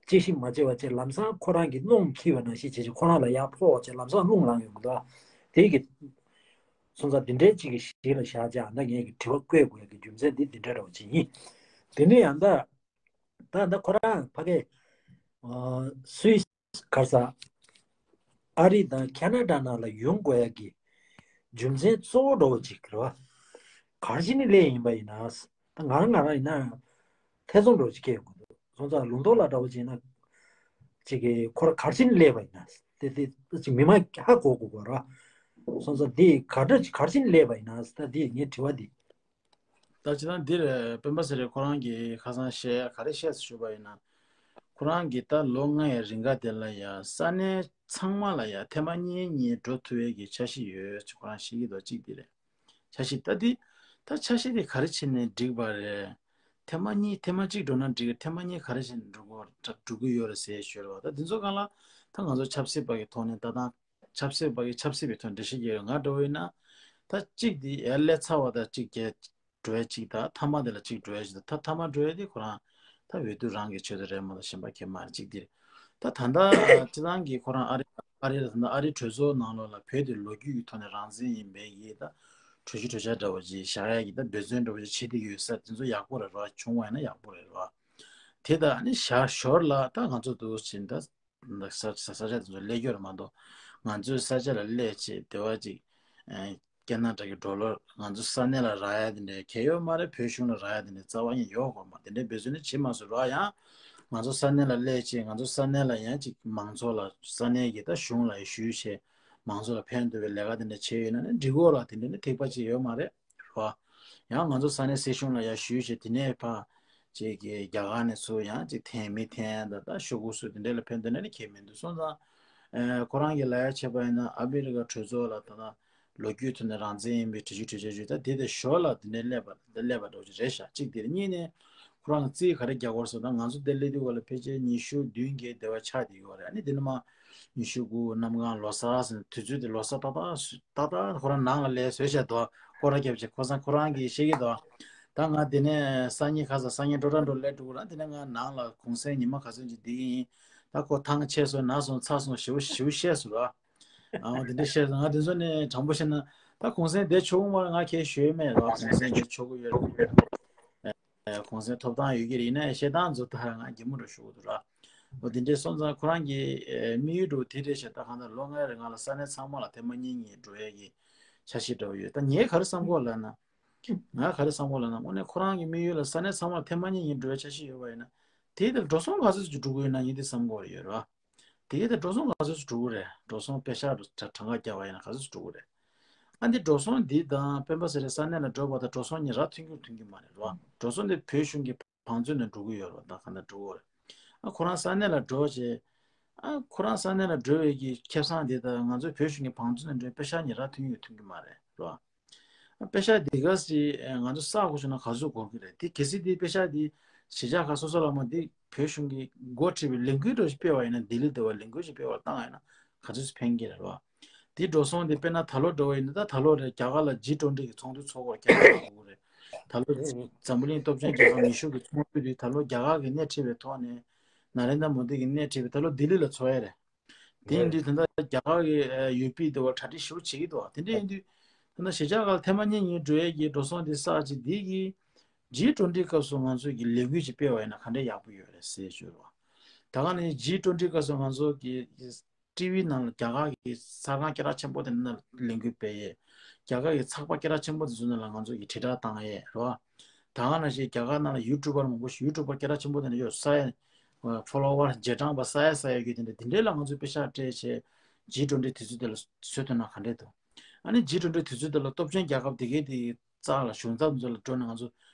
དཔྱད་ཞིབ་མ་བྱས་པ་བྱས་ལམ་སང་ཁོ་རང་གི་སྣུམ་འཁྱིལ་བ་ནང་བཞིན་བྱས་བྱས་ཁོ་རང་ལ་ཡར་ཕོག་བྱས་ལམ་སང་རླུང་ལངས་ཡོང་གི་འདུག་ཨ། དེ་གི་སོང་ཙང་འདི་འདྲའི་གཅིག་གི་གཞི་ལ་བཞག་བྱས་ཨ་ད་ངས་ཀྱི་དྲི་བ་བཀོད་དགོས་ཀྱི་རྒྱུ་མཚན་འདི་འདི་འདྲ་འདྲ་བོ་ཅིག་ཡིན། དེ་ནས་ཡང་ད་ད་ད་ཁོ་རང་ཕ་གི་སུད་ག་རེ་ཟ། ཨ་རི་དང་ཁེ་ན་ཌ་ནང་ལ་ཡོང་དགོས་ཡ་གི་རྒྱུ་མཚན་གཙོ་བོ་འདྲ་བོ་ཅིག་རེད་བ། ག་རེ་བྱས་ནས་སླེབས་ཡིན་པ་ཡིན་ན། ད་ང་རང་ང་རང་ཡིན་ན་ཐེ་ཚོམ་འདྲ་བོ་ཅིག་སྐྱེ་ཡོང་གི་འདུག་སོང་ཙང་ལུང་རྟོགས་ལགས་འདྲ་བོ་ཅིག་ཡིན་ན། ཅིག་གིས་ཁོ་རང་ག་རེ་བྱས་ནས་སླེབས་པ་ཡིན་ན། དེ་དེ་ཅིག་མི་མང་ཧ་གོ་དགོས་གོ་ར། སོང་ཙང་འདི་ག་འདྲ་ཅིག་ག་རེ་བྱས་ནས་སླེབས་པ་ཡིན་ན། ད་འདི་ངའི་དྲི་བ་འདི། ད་སྤྱིར་བཏང་འདིར་སྤེན་པ་ཚེ་རིང་ཁོ་རང་གིས་ཁ་སང་བཤད་ག་རེ་བཤད་ཟེར་ཞུས་པ་ཡིན་ན། ཁོ་རང་གིས་ད་ལོ་ལྔ་ཡི་རིང་ག་དེ་ལ་ཡ་ས་གནས་ཚང་མ་ལ་ཡ་ཐེངས་མ་གཉིས་གཉིས་འགྲོ་ཐུབ་ཡས་ཀྱི་འཆར་གཞི་ཡོད་ཅེས་ཁོ་རང་བཤད་ཀྱི་འདུག་གཅིག་འདི་རེད། འཆར་གཞི་ད་འདི་ད་འཆར་གཞི་འདི་ག་རེ་བྱས་ནས་འགྲིག་པ་རེད། ཐེངས་མ་གཉིས་ཐེངས་མ་གཅིག་འགྲོ་ན་འགྲིག་གི། ཐེངས་མ་གཉིས་ག་རེ་བྱས་ནས་འགྲོ་དགོས་འགྲོ་གི་ཡོད་རེད་ཟེར་ཞུས་རེད་བ། ད་འདི་ཚོ་སྒང་ལ་ད་ང་ཚོ་ཆབ་སྲིད་པ་གི་ཐོག་ནས་ད་ད། ཆབ་སྲིད་པ་གིས་ཆབ་སྲིད་པའི་ཐོག་འགྲེལ་བཤད་རྒྱག་ཡོད། ང་འདྲ་བོ་ཡིན་ན། ད་གཅིག་འདི་ཡར་སླེབས་ཚར་བ་དང་གཅིག་རྒྱལ་འགྲོ་ཡ་གཅིག་དང་མཐའ་མ་དེ་ལ་གཅིག་འགྲོ་ཡ་གཅིག་དང་། ད་མཐའ་མ་འགྲོ་ཡ་དེ་ཁོ་རང་ད་འོས་བསྡུ་རང་གི་ཆེད་དུ་རེད་མ་གཏོགས་གཞན་པ་གང་མ་རེད། གཅིག་འདི་རེད། ད་ད་ལྟ་སྤྱིར་བཏང་གི་ཁོ་རང་ཨ་རི་ཨ་རི་ལ་ད་ལྟ་ཨ་རི་གྲོས་ཚོགས་ནང་ལོགས་ལ་བོད་དེ་ལོ་རྒྱུས་ཀྱི་ཐོག་ནས་རང་བཙན་ཡིན་པའི་གི་ད་གྲོས་གཞི་གྲོས་འཆར་འདྲ་བོ་ཅིག་བཞག་ཡ་གི་ད་འབད་བརྩོན་འདྲ་བོ་ཅིག་བྱེད་བསྡད་ཀྱི་ཡོད་ས་དེ་ཚོ་ཡག་པོ་རེད་རོ། བྱུང་བ་ཡིན་ན་ཡག་པོ་རེད་རོ། དེ་ད་ནི་ཞར་ཞོར་ལ་ད་ང་ཚོ་འདུག་ཕྱིན་ད། ས་ས་ཆ་དེ་ཚོ་སླེབས་ཡོད་རེད་མ་གཏོགས། ང་ཚོའི་ས་ཆ་ལ་སླེབས་བྱས་དེ་བ་ཅིག་ཨེ་ཁེ་ན་ཌ་གི་ཌོ་ལར་ང་ཚོ་ས་གནས་ལ་རག་ཡ་དེ་འདྲ་གང་ཡོད་མ་རེད། བོད་གཞུང་ལ་རག་ཡ་དེ་འདྲ་རྩ་བ་ཉིད་ཡོད་དགོས་མ་རེད། དེ་འདྲའི་འབད་བརྩོན་ནི་བྱེད་མ་སོང་རོགས། ཡང་ང་ཚོ་ས་གནས་ལ་སླེབས་བྱས་ང་ཚོ་ས་གནས་ལ་ཡང་ཅིག་མང་ཚོགས་ལ་ས་གནས་ཀྱི་ད་གཞུང་ལ་ཡང་ཞུས་བྱས་མང་ཚོགས་ལ་ཕན་ཐོགས་པའི་ལས་ཀ་དེ་འདྲ་བྱས་ཡོད་ན་ནི་འགྲིག་གོ་ལ། དེ་འདྲ་ནི་ཐིགས་པ་ཅིག་ཡོད་མ་རེད་རོ། ཡང་ང་ཚོ་ས་གནས་སྲིད་གཞུང་ལ་ཡང་ཞུས་བྱས་དེ་ནས་ཕར་ཅིག་གི་རྒྱ་གར་ནས་ཚུར་ཡང་ཅིག་འཐེན་མི་འཐེན་ད་ད་ཤོག་གུ་སུ་དེ་འདྲ་ལ་ཕན་ཐོགས་ན་ནི་ཁྱད་མི་འདུག་སོང་ཙང་། ཨེ་ཁོ་རང་གི་ལ་ཡ་བྱས་པ་ཡིན་ན་ཨ་མི་རི་ཀ་གྲོས་ཚོགས་ལ་ད་ལྟ་ལོ་རྒྱུས་ཐོག་ནས་རང་བཙན་ཡིན་པའི་གྲོས་གཞི་གྲོས་འཆར་ཞུས། ད་དེ་དེ་ཞོར་ལ་དེ་འདྲའི་སླེབས་པ་དེ་སླེབས་པ་འདྲ་བོ་ཅིག་རེད་ཤག་གཅིག་དེ་རེད། གཉིས་ནས་ཁོ་རང་གིས་རྩིས་ག་རེ་རྒྱག་དགོས་སོང་ད་ང་ཚོ་དེ་སླེབས་དུས་སྐབས་ལ་ཕལ་ཆེར་ཉི་ཤུ་བདུན་བརྒྱད་དེ་བ་ཆགས་བསྡད་ཡོད་རེད། ཨ་ནི་དེ་ནས་མ། ཉི་ཤུ་དགུ་གནམ་གང་ལོ་གསར་ཟེར་དུས་ཚོད་དེ་ལོ་གསར་ཏག་ཏག་ཏག་ཏག་ཁོ་རང་ནང་ལ་སླེབས་བཟོས་བྱས་འདུག་སྐོར་ར་བརྒྱབ་བྱས་ཁོ་ཚང་ཁོ་རང་གིས་བཤད་ཀྱི་འདུག་ད་ང་དེ་ནས་སང་ཉིན་ཁ་སང་སང་ཉིན་འགྲོ་གྲབས་འགྲོ་སླེབས་འགྲོ་གི་ར། དེ་ནས་ང་ནང་ལ་གུང་སེང་ཉི་མ་ག་ཚོད་ཅིག་བསྡད་ཀྱི་ཡིན། ད་ཁོ་ཐང་ཆད་སོང་ན་སོང་ཚ་སོང་ཞེ་པོ་ཞེ་པོ་བཤད་སོང་ར། ཨ་འོ་དེ་འདྲ་བཤད་སོང་། ང་དེ་ཚོ་ནས་དྲང་པོ་བཤད་ན་ད་གུང་སེང་བསྡད་ཆོག་གི་མ་རེད། ང་ཁྱེད་ཞུ་ཡས་མེད་ར། གུང་སེང་བསྡད་ཆོག་གི་ཡོད་རེད། ཨེ་གུང་སེང་ཐོབ་ཐང་ཡོད་ཀྱི་རེད། ཡིན་ནའི་བཤད་སྟངས་ཚོ་ད་ང་གད་མོ་འདྲ་ཤོར་གི་འདུག་ར། འོ་དེ་འདྲའི་སོང་ཙང་ཁོ་རང་གི་ཨེ་དམིགས་ཡུལ་འདྲ་བོ་དེ་རེད་ཤག་ད་གང་ལྟར་ལོ་ལྔའི་རིང་ལ་ས་གནས་ཚང་མ་ལ་ཐེངས་མ་གཉིས་གཉིས་འགྲོ་ཡས་ཀྱི་འཆར་གཞི་འདྲ་བོ་ཡོད། ད་ངས་ག་རེ་བསམ་གོ་ལབ་ན། ང་ག་རེ་བསམ་གོ་ལབ་ན་དངོས་གནས་ཁོ་རང་གི་དམིགས་ཡུལ་ལ་ས་གནས་ཚང་མ་ལ་ཐེངས་མ་གཉིས་གཉིས་འགྲོ་ཡས་འཆར་གཞི་ཡོད་པ་ཡིན་ན། དེ་ལྟར་འགྲོ་སོང་ག་ཚོད་ཅིག་འགྲོ་གི་ཡོད་ན་ངས་དེ་བསམ་གོ་ཡོད་ར། དེ་གའི་དེ་འགྲོ་སོང་ག་ཚོད་འགྲོ་གི་རེད། འགྲོ་སོང་པེ་ཤག་གྲངས་ཀ་བརྒྱབ་པ་ཡིན་ན་ག་ཚོད་འགྲོ་གི་རེད། ཨ་འདི་འགྲོ་སོང་འདི་དང་སྤེན་པ་ཚེ་རིང་ས་གནས་ལ་འགྲོ་བ་དང་འགྲོ་སོང་གཉིས་རག་ཐོན་གྱི་ཐོན་གྱི་མ་རེད་རོ། འགྲོ་སོང་འདི་བོད་གཞུང་གི་བང་མཛོད་ནས་འགྲོ་གི་ཡོད་རེད་བ། ད་ག་འདྲ་འགྲོ་གི་རེད། ཨ་ཁོ་རང་ས་གནས་ལ་འགྲོ་བྱས། ཨ་ཁོ་རང་ས་གནས་ལ་འགྲོ་བའི་གི་ཁེ་བཟང་འདི་དང་ང་ཚོའི་བོད་གཞུང་གི་བང་མཛོད་ནས་འགྲོ་བའི་པེ་ཤག་གཉིས་རག་ཐོན་གྱི་ཐོན་གྱི་མ་རེད་རོ། པེ་ཤག་འདི་ག་ཞིག་ང་ཚོ་བསགས་དགོས་བྱུང་ན་ག་ཚོད་འགོར་གི་རེད། དེ་གལ་སྲིད་དེ་པེ་ཤག་འདི་གཞིས་ཆགས་ཁག་སོ་སོ་ལ་མ་འདི་བོད་གཞུང་གི་འགོ་ཁྲིད་པའི་ལས་འགུལ་འདྲ་ཞིག་སྤེལ་བ་ཡིན་ན། ལྡི་ལི་འདྲ་བ་ལས་འགུལ་ཞིག་སྤེལ་བར་བཏང་བ་ཡིན་ན་ག་ཚོད་ཕན་གི་རེད་བ། དེ་འགྲོ་སོང་དེ་དཔེར་ན་ད་ལོ་འགྲོ་བ་ཡིན་ན། ད་ད་ལོ་རེད། རྒྱ་གར་ལ་ཇི་ཊུ་ཝེན་ཊི་གི་ཚོགས་འདུ་ཚོགས་སྐོར་རྒྱ་གར་ལ་འགྲོ་གི་རེད། ད་ལོ་འཛམ་བུ་གླིང་སྟོབས་ཆེན་རྒྱལ་ཁབ་ཉི་ཤུ་གི་ཚོགས་འདུ་དེ་ད་ལོ་རྒྱ་གར་གི་སྣེ་ཁྲིད་པའི་ཐོག་ནས། ན་རེན་དྲ་མོ་དི་གི་སྣེ་ཁྲིད་པའི་ད་ལོ་ལྡི་ལི་ལ་ཚོགས་ཡ་རེད། དེ་ཡིན་དུས་ད་ལྟ་རྒྱ་གར་གི་ཡུ་པི་དེ་བ་གྲ་སྒྲིག་ཞེ་པོ་བྱེད་ཀྱི་འདུག་དེ་འདྲ་ཡིན་དུས་ད་ལྟ་གཞིས་ཆགས་ཁག་ལ་ཐེངས་མ་གཉིས་གཉིས་འགྲོ་ཡས་ཀྱི་འགྲོ་སོང་དེ་བསགས་ཀྱི་འདི་གི་ཇི་ཊུ་ཝེན་ཊི་སྐབས་སུ་ང་ཚོས་ཀྱི་ལས་འགུལ་ཅིག་སྤེལ་བ་ཡིན་ན་ག་འདྲ་ཡག་པོ་ཡོད་རེད་ཟེར་ཞུ་རོགས། ད་ག་ནས་ཇི་ཊུ་ཝེན་ཊི་སྐབས་སུ་ང་ཚོ་གི་ཊི་ཝི་ནང་ལ་རྒྱ་གར་གི་གསར་ཁང་སྐད་གྲགས་ཆེན་པོ་དེ་ནང་ལ་ལས་འགུལ་སྤེལ་ཡས། རྒྱ་གར་གི་ཚགས་པར་སྐད་གྲགས་ཆེན་པོ་དེ་ཚོ་ནང་ལ་ང་ཚོ་གི་དྲིལ་བསྒྲགས་བཏང་ཡས་རེད་བ། ད་ག་ནང་བཞིན་རྒྱ་གར་ནང་ལ་ཡུ་ཊུབ་པར་མང་པོ་ཞིག་ཡུ་ཊུབ་པར་སྐད་གྲགས་ཆེན་པོ་དེ་འདྲ་ཡོད་ས་ཡ། ཕོ་ལོ་ཝར་རྗེས་འབྲང་པ་ས་ཡ་ས་ཡ་ཡོད་དེ་འདྲ། དེ་འདྲའི་ལ་ང་ཚོས་པེ་ཤག་སྤྲད་བྱས་ཇི་ཊུ་ཝེན་ཊི་དུས་ཚོད་དེ་ལ་བཟོས་ཐུབ་ན་ག་འདྲས་འདུག་ཨ་ནི་ཇི་ཊུ་ཝེན་ཊི་དུས་ཚོད་དེ་ལ་སྟོབས་ཆེན་རྒྱལ་ཁབ་དེ་གའི་དེ་རྩ་ལ་གཞུང་ཚབ་ཚོ་ལ་འགྲོ་ནས་ང་ཚོ་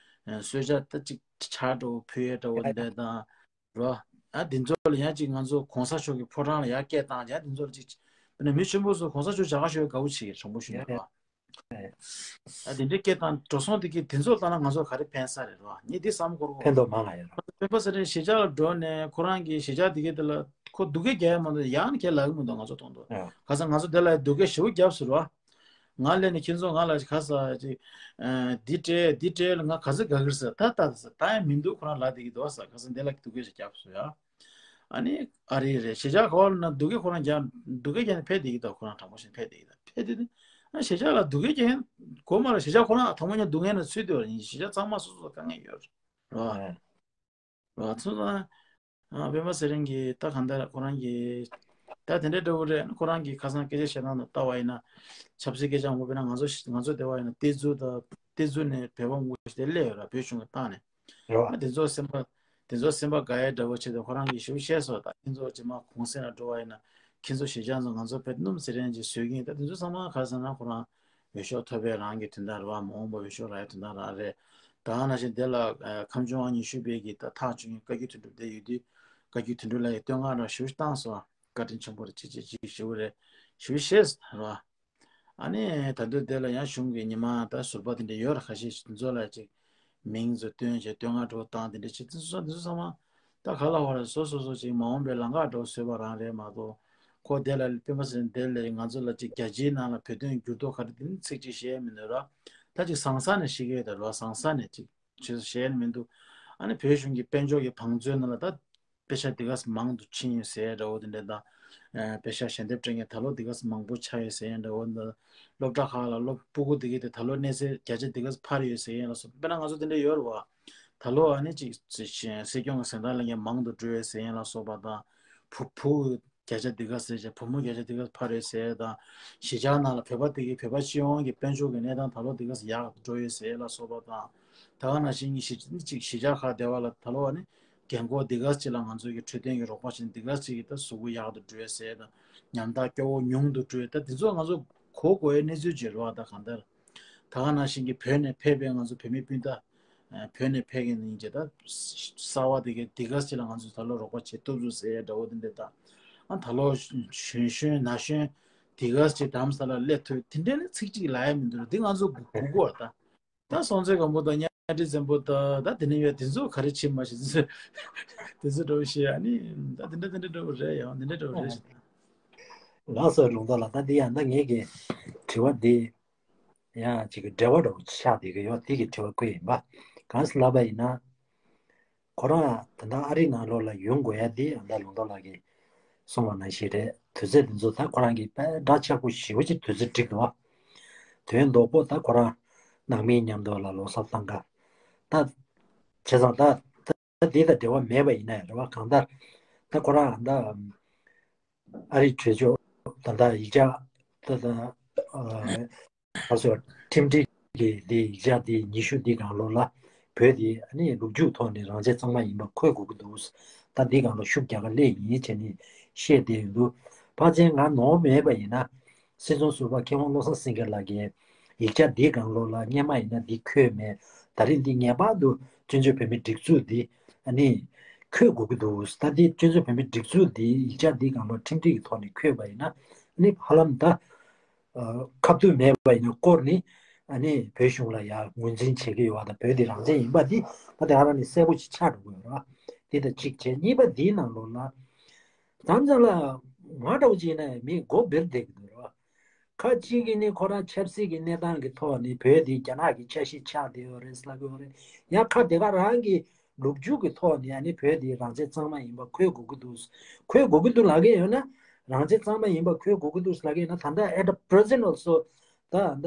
གསོལ་ཇ་ད་ཅིག་ཇ་འདྲ་བོ་ཕུལ་ཡས་འདྲ་བོ་འདྲ་དང་རོ། ཨ་དེ་ཚོ་ལ་ཡང་ཅིག་ང་ཚོ་གོང་ས་མཆོག་གི་ཕོ་བྲང་ལ་ཡར་སྐད་བཏང་། ཡང་དེ་ཚོ་ལ་ཅིག་དཔེར་ན་མི་ཆེན་པོ་ཚོ་གོང་ས་མཆོག་མཇལ་ཁ་ཞུ་བའི་དགའ་བོ་བྱེད་ཀྱི་རེད། དྲང་པོ་ཞུ་ན་རོ། ཨ་དེ་འདྲའི་སྐད་བཏང་འགྲོ་སོང་དེ་གི་དེ་ཚོ་ལ་བཏང་ན་ང་ཚོ་ག་རེ་ཕན་ས་རེད་རོ། ངས་འདི་བསམ་བློ་འཁོར་གོ། ཕན་ཐོགས་མང་ང་ཡོད་རོ། སྤེན་པ་ཚེ་རིང་གཞིས་ཆགས་ལ་འགྲོ་ནས་ཁོ་རང་གི་གཞིས་ཆགས་དེ་གའི་དེ་ལ་ཁོ་སྡུག་སྐད་རྒྱག་ཡ་མ་གཏོགས་ཡག་ནི་གང་ཡང་ལབ་ཀྱི་མི་འདུག་ང་ཚོ་མཐོང་དུས། ཨ་ཁ་སང་ང་ཚོ་དེ་ལ་སྡུག་སྐད་ཞེ་པོ་བརྒྱབ་ཟེར་རོ། ང་སླེབས་ནས་ཁྱེད་ཚོ་ང་ལ་ཁ་ས་ཅིག་ཨ་འདི་སྤྲད་འདི་སྤྲད་ལ་ང་ག་ཚོད་དགའ་གི་རེད་ཟེར། ད་ད་ཟེར། ད་ཡང་མི་འདུག་ཁོ་རང་ལབ་བསྡད་ཀྱི་འདུག་ཟེར། ཁ་སང་དེ་ལ་སྡུག་སྐད་ཞིག་བརྒྱབ་སོང་ཡ། ཨ་ནི་ཨ་རི་རེད། གཞིས་ཆགས་ཁོ་ན་སྡུག་སྐད་ཁོ་རང་རྒྱག་སྡུག་སྐད་རྒྱག་ནས་ཕེབས་བསྡད་ཀྱི་འདུག་ཁོ་རང་དྲང་པོ་བྱས་ནས་ཕེབས་བསྡད་ཀྱི་འདུག་ཕེབས་བསྡད་དུས་ཨ་གཞིས་ཆགས་ལ་སྡུག་སྐད་རྒྱག་མཁན་དགོས་མ་རེད། གཞིས་ཆགས་ཁོ་རང་ཐོག་མ་ཉིད་སྡུག་བསྔལ་ནང་ཚུད་བསྡད་པ་རེད། གཞིས་ཆགས་ཚང་མ་སོ་སོ་དཀའ་ངལ་ཡོད་རེད། རེད། ཚོ་དང་། ཨ་སྤེན་པ་ཚེ་རིང་གིས་ད་གང་ལྟར་ཁོ་རང་གིས་ད་དེ་འདྲའི་འདྲ་བོ་རེད། ཁོ་རང་གིས་ཁ་སང་སྐད་ཆ་བཤད་སྟངས་དང་ལྟ་བ་ཡིན་ན། ཆབ་སྲིད་སྐད་ཆ་མང་པོ་སྤེལ་ན། ང་ཚོ་ང་ཚོ་སྡེ་བ་ཡིན་ན་ཏེ་ཛུ་དང་ཏེ་ཛུ་ནས་བོད་པ་མང་པོ་ཞིག་དེ་སླེབས་ཡོད་ར། བོད་གཞུང་གི་སྟེང་ནས། རེད་བ། ཨ་དེ་ཚོ་སེམས་པ་དེ་ཚོ་སེམས་པ་དགའ་ཡས་འདྲ་བོ་བྱས་ཏེ་ཁོ་རང་གིས་ཞེ་པོ་བཤད་སོང་། ད་ཁྱེད་ཚོ་རྗེས་མ་གུང་སེང་ལ་འགྲོ་བ་ཡིན་ན། ཁྱེད་ཚོ་གཞིས་ཆགས་ཚོ་ང་ཚོ་དཔེ་སྣུམ་ཟེར་རན་ཅིག་བཟོས་ཀྱིན། ད་དེ་ཚོ་ཚང་མ་ག་རེ་ཟེར་ན་ཁོ་རང་འོས་ཤོག་ཐོབ་པའི་རང་གི་དོན་དག་རེད་བ། མ་འོངས་པ་འོས་ཤོག་རག་ཡའི་དོན་དག་རང་རེད། ད་ག་ནང་བཞིན་དེ་ལ་ཨ་ཁམས་ལྗོངས་ཉི་ཤུ་པའི་གི་ད་ཐག་གཅོད་མཁན་བཀའ་བརྒྱུད་དོན་གྲུབ་དེ་ཡོད་དུས། བཀའ་བརྒྱུད་དོན་གྲུབ་ལགས་ཀྱིས་བསྟོད་བསྔགས་རང་ཞེ་པོ་བཏང་སོང་། བཀའ་དྲིན་ཆེན་པོ་རེད། ཅིག་ཅིག་ཅིག་ཞེ་པོ་རེད། ཞེ་པོ་བཤད་སོང་རེད་བ། ཨ་ནི་ད་དུང་དེ་ལ་ཡང་གཞུང་གི་ཉི་མ་ད་ཟུར་པ་དེ་འདྲ་ཡོད་རེད། ཁ་ཤས་ཤིག་དེ་ཚོ་ལ་ཅིག་མིང་ཚོ་བཏོན་བྱས་བསྟོད་བསྔགས་འདྲ་བོ་བཏང་། དེ་འདྲ་བྱས་དེ་ཚོ་དེ་ཚོ་ཚང་མ་ད་ག་ལ་བ་རེད། སོ་སོ་སོ་ཅིག་མ་འོངས་པའི་ལམ་ཁ་འདྲ་བོ་བཟོས་པ་རང་རེད་མ་གཏོགས། ཁོ་དེ་ལ་སྤེན་པ་ཚེ་རིང་དེ་ལ་ང་ཚོ་ལ་ཅིག་རྒྱ་ཆེའི་ནང་ལ་བོད་དོན་འགྱུར་ལྡོག་ག་རེ་དེ་ནི་ཚིག་གཅིག་བཤད་མི་འདུག་ར། ད་ཅིག་ཟང་ཟ་ནས་བཤད་ཀྱི་ཡོད་ད་ར། ཟང་ཟ་ནས་ཅིག་ཆོས་སུ་བཤད་ནི་མི་འདུག་ཨ་ནི་བོད་གཞུང་གི་དཔལ་འབྱོར་གྱི་བང་མཛོད་ནང་ལ་ད་པེ་ཤ་འདི་ག་ས་མང་དུ་ཕྱིན་ཡོད་ཟེར་འདྲ་བོ་དེ་འདྲ་དང་། ཨ་པེ་ཤ་ཞལ་འདེབས་སྤྲད་མཁན་ད་ལོ་འདི་ག་ས་མང་པོ་ཆགས་ཡོད་ཟེར་འདྲ་བོ་དང་། སློབ་གྲྭ་ཁག་ལ་སློབ་ཕྲུ་གུ་འདི་གའི་དེ་ད་ལོ་གནས་ཚད་བརྒྱ་ཆ་འདི་ག་ས་འཕར་ཡོད་ཟེར་མཁན་ལ་སོགས། དཔེར་ན་ང་ཚོ་དེ་འདྲ་ཡོད་རེད་བ། ད་ལོ་ཨ་ནི་ཅིག་སྲིད་སྐྱོང་གི་གཟེངས་རྟགས་ལེན་མཁན་མང་དུ་འགྲོ་ཡོད་ཟེར་མཁན་ལ་སོགས་པ་དང་། བུ་བུ་བརྒྱ་ཆ་འདི་ག་ཟེར་བྱས། བུ་མོ་བརྒྱ་ཆ་འདི་ག་འཕར་ཡོད་ཟེར་དང་། གཞིས་ཆགས་ནང་ལ་བོད་པ་དེ་གའི་བོད་པ་སྤྱི་ཡོངས་ཀྱི་དཔལ་འབྱོར་གྱི་གནས་སྟངས་ད་ལོ་འདི་ག་ཡག་ཏུ་འགྲོ་ཡོད་ཟེར་ལ་སོགས་པ་དང་། ད་ག་ནང་བཞིན་གྱི་གཞིས་གཅིག་གཞིས་ཆགས་ཁག་སྡེ་བ་ལ་ད་ལོ་བ་ནི་རྒན་འཁོགས་འདི་ག་ཅིག་ལ་ང་ཚོ་གི་འཕྲོད་བསྟེན་གྱི་རོགས་པ་བྱས་ནས་འདི་ག་ཅིག་གི་ད་གཟུགས་པོ་ཡག་ཏུ་འགྲོ་ཡོད་ཟེར་དང་། ཉམ་ཐག་སྐྱོ་བོ་ཉུང་དུ་འགྲོ་ཡོད། ད་འདི་ཚོ་ང་ཚོ་གོ་དགོས་ཡའི་གནས་ཚུལ་ཅིག་རེད་བ། ད་གང་ལྟར་ད་ག་ནང་བཞིན་གྱི་བོད་ནས་ཕེབས་པའི་ང་ཚོ་བོད་མི་སྤུན་ཟླ། ཨ་བོད་ནས་ཕེབས་མཁན་ཡིན་གྱི་ད་གསར་བ་དེ་གའི་འདི་ག་ཅིག་ལ་ང་ཚོས་ད་ལོ་རོགས་པ་བྱེད་ཐུབ་ཚུལ་ཟེར་ཡ་འདྲ་བོ་དེ་འདྲ་དང་། ཨ་ད་ལོ་གཞོན་གཞོན་ན་གཞོན་འདི་ག་ཅིག་དྷ་རམ་ས་ལར་སླེབས་ཐུབ་དེ་འདྲའི་ནི་ཚིག་གཅིག་ལབ་ཡ་མི་འདུག་འདི་ང་ཚོ་སྒུག་དགོས་ད། ད་སྲོང་བཙན་སྒམ་པོ་དང་གཉའ་ཁྲི་བཙན་པོ་དང་ད་དེ་ནས་ཡོད་དེ་ཚོ་ག་རེ་བྱེད་མ་བྱེད་ཚོ་དེ་ཚོ་འདྲ་བོ་བཤད་ཨ་ནི་ད་དེ་འདྲ་དེ་འདྲ་འདྲ་བོ་རེད། ཡང་དེ་འདྲ་འདྲ་བོ་རེད་ཤག་ལགས་སོ། ལུང་རྟོགས་ལགས། ད་འདི་ཡང་ད་ངེད་ཀྱི་དྲི་བ་འདི། ཡང་ཅིག་གི་འབྲེལ་བ་འདྲ་བོ་ཆགས་བསྡད་ཀྱི་ཡོད། དེ་གི་དྲི་བ་བཀོད་ཡིན་པ། གང་ཟེར་ལབ་པ་ཡིན་ན། ཁོ་རང་ད་ལྟ་ཨ་རི་ནང་ལོགས་ལ་ཡོང་དགོས་ཡ་དེ་ཨ་ད་ལུང་རྟོགས་ལགས་ཀྱིས་གསུངས་པ་ནང་བཞིན་རེད། དུས་ཚོད་དེ་ཚོ་ད་ཁོ་རང་གིས་དཔེ་འདྲ་ཆགས་པོ་ཞེ་པོ་ཅིག་དུས་ཚོད་བསྒྲིགས་འདུག་བ། དོན་དོག་པོ་ད་ཁོ་རང་ནང་མི་མཉམ་དུ་ལ་ལོ་གསར་བཏང་ག་ད་བྱས་ཙང་ད་ད་དེ་དང་འབྲེལ་བ་མེད་པ་ཡིན་ན་ཡང་རེད་བ། གང་ལྟར་ད་ཁོ་རང་ད། ཨ་རིའི་གྲོས་ཚོགས་ད་ལྟ་ཡིག་ཆ་ད་ལྟ་ཨ་སོ་ཁྲིམས་སྒྲིག་གི་འདི་ཡིག་ཆ་འདི་ཉི་ཤུ་འདི་སྒང་ལོགས་ལ་བོད་འདི་ཨ་ནི་ལོ་རྒྱུས་ཐོག་ནས་རང་བཙན་གཙང་མ་ཡིན་པ་འཁོད་དགོས་ཀྱི་འདུག་ད་འདི་སྒང་ལ་ཤུགས་རྒྱག་ག་སླེབས་ཡིན་བྱས་ནས་ བཤད་བསྡད་ཡོད་འདུག་ཕལ་ཆེར་ང་ནོར་མེད་པ་ཡིན་ན། སྲིད་སྐྱོང་ཟུར་པ་མཁས་དབང་བློ་བཟང་སེང་གེ་ལགས་ཀྱིས་ཡིག་ཆ་འདིའི་སྒང་ལོགས་ལ་སྔོན་མ་ཡིན་ན་འདི་འཁོད་མེད། ད་རེས་འདི་ངེས་པར་དུ་བཙན་བྱོལ་བོད་མིའི་སྒྲིག་འཛུགས་འདི་ཨ་ནི་འཁོད་དགོས་ཀྱི་འདུག་ད་འདི་བཙན་བྱོལ་བོད་མིའི་སྒྲིག་འཛུགས་འདི་ཡིག་ཆ་འདིའི་སྒང་ལོགས་ཁྲིམས་སྒྲིག་གི་ཐོག་ནས་འཁོད་པ་ཡིན་ན་ཨ་ནི་ཧ་ལམ་ད་ཨ་ཁ་ཐུག་མེད་པ་ཡིན་ན་སྐོར་ནི་ཨ་ནི་བོད་གཞུང་ལ་ཡང་ངོས་འཛིན་བྱེད་ཀྱི་ཡོད་པ་དང་། བོད་འདི་རང་བཙན་ཡིན་པ་འདི་ད་དེ་ག་རང་ནས་གསལ་པོ་ཞིག་ཆགས་འགྲོ་གི་ཡོད་རེད་བ། འདི་དང་གཅིག་བྱས། གཉིས་པ་འདིའི་ནང་ལོགས་ལ། དམ་བཅའ་ལ་ང་འདྲ་བོ་ཅིག་ཡིན་ན་མི་མགོ་འབེར་བསྡད་ཀྱི་འདུག་རེད་བ། ཁ་ཅིག་གིས་ནི་ཁོ་རང་ཆབ་སྲིད་ཀྱི་གནས་སྟངས་ཀྱི་ཐོག་ནས་བོད་འདི་རྒྱ་ནག་གི་ཆ་ཤས་ཆགས་བསྡད་ཡོད་རེད་ལབ་ཀྱི་ཡོད་རེད། ཡང་ཁ་དེ་ག་རང་གི་ལོ་རྒྱུས་ཀྱི་ཐོག་ནས་ཡང་ནི་བོད་འདི་རང་བཙན་གཙང་མ་ཡིན་པ་འཁོད་དགོས་ཀྱི་འདུག་འཁོད་དགོས་ཀྱི་འདུག་ལབ་ཀྱི་ཡོད་ན། རང་བཙན་གཙང་མ་ཡིན་པ་འཁོད་དགོས་ཀྱི་འདུག་ལབ་ཀྱི་ཡོད་ན། ད་ལྟ་at the present also ད་ད་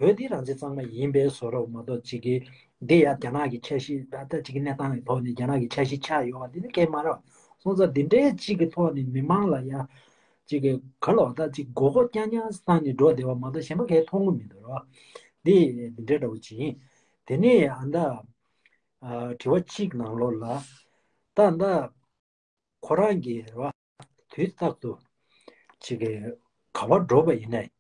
བོད་འདི་རང་བཙན་གཙང་མ་ཡིན་པའི་བཟོ་འདྲ་མ་གཏོགས་ཅིག་གི་འདི་ཡང་རྒྱ་ནག་གི་ཆ་ཤས། ད་ལྟ་ཅིག་གི་གནས་སྟངས་ཀྱི་ཐོག་ནས་རྒྱ་ནག་གི་ཆ་ཤས་ཆགས་ཡོད་པ་འདི་ནི་སྐད་མ་རེད་བ། སོང་ཙང་འདི་འདྲའི་ཅིག་གི་ཐོག་ནས་མི་མང་ལ་ཡང་ཅིག་གི་ག་ལ་བ་ད་ཅིག་མགོ་སྐོར་རྐྱང་རྐྱང་བཏང་ནས་འགྲོ་བསྡད་པ་མ་གཏོགས་གཞན་པ་གས་མཐོང་གི་མི་འདུག་རེད་བ། འདི་འདི་འདྲའི་འདྲ་བོ་ཅིག་ཡིན། དེ་ནས་ཨ་ད་ཨ་དྲི་བ་གཅིག་ནང་ལོགས་ལ་ད་ད། ཁོ་རང་གིས་རེད་བ། དུས་རྟག་ཏུ་ཅིག་གི་ག་བར་འགྲོ་བ་ཡིན་ནའི་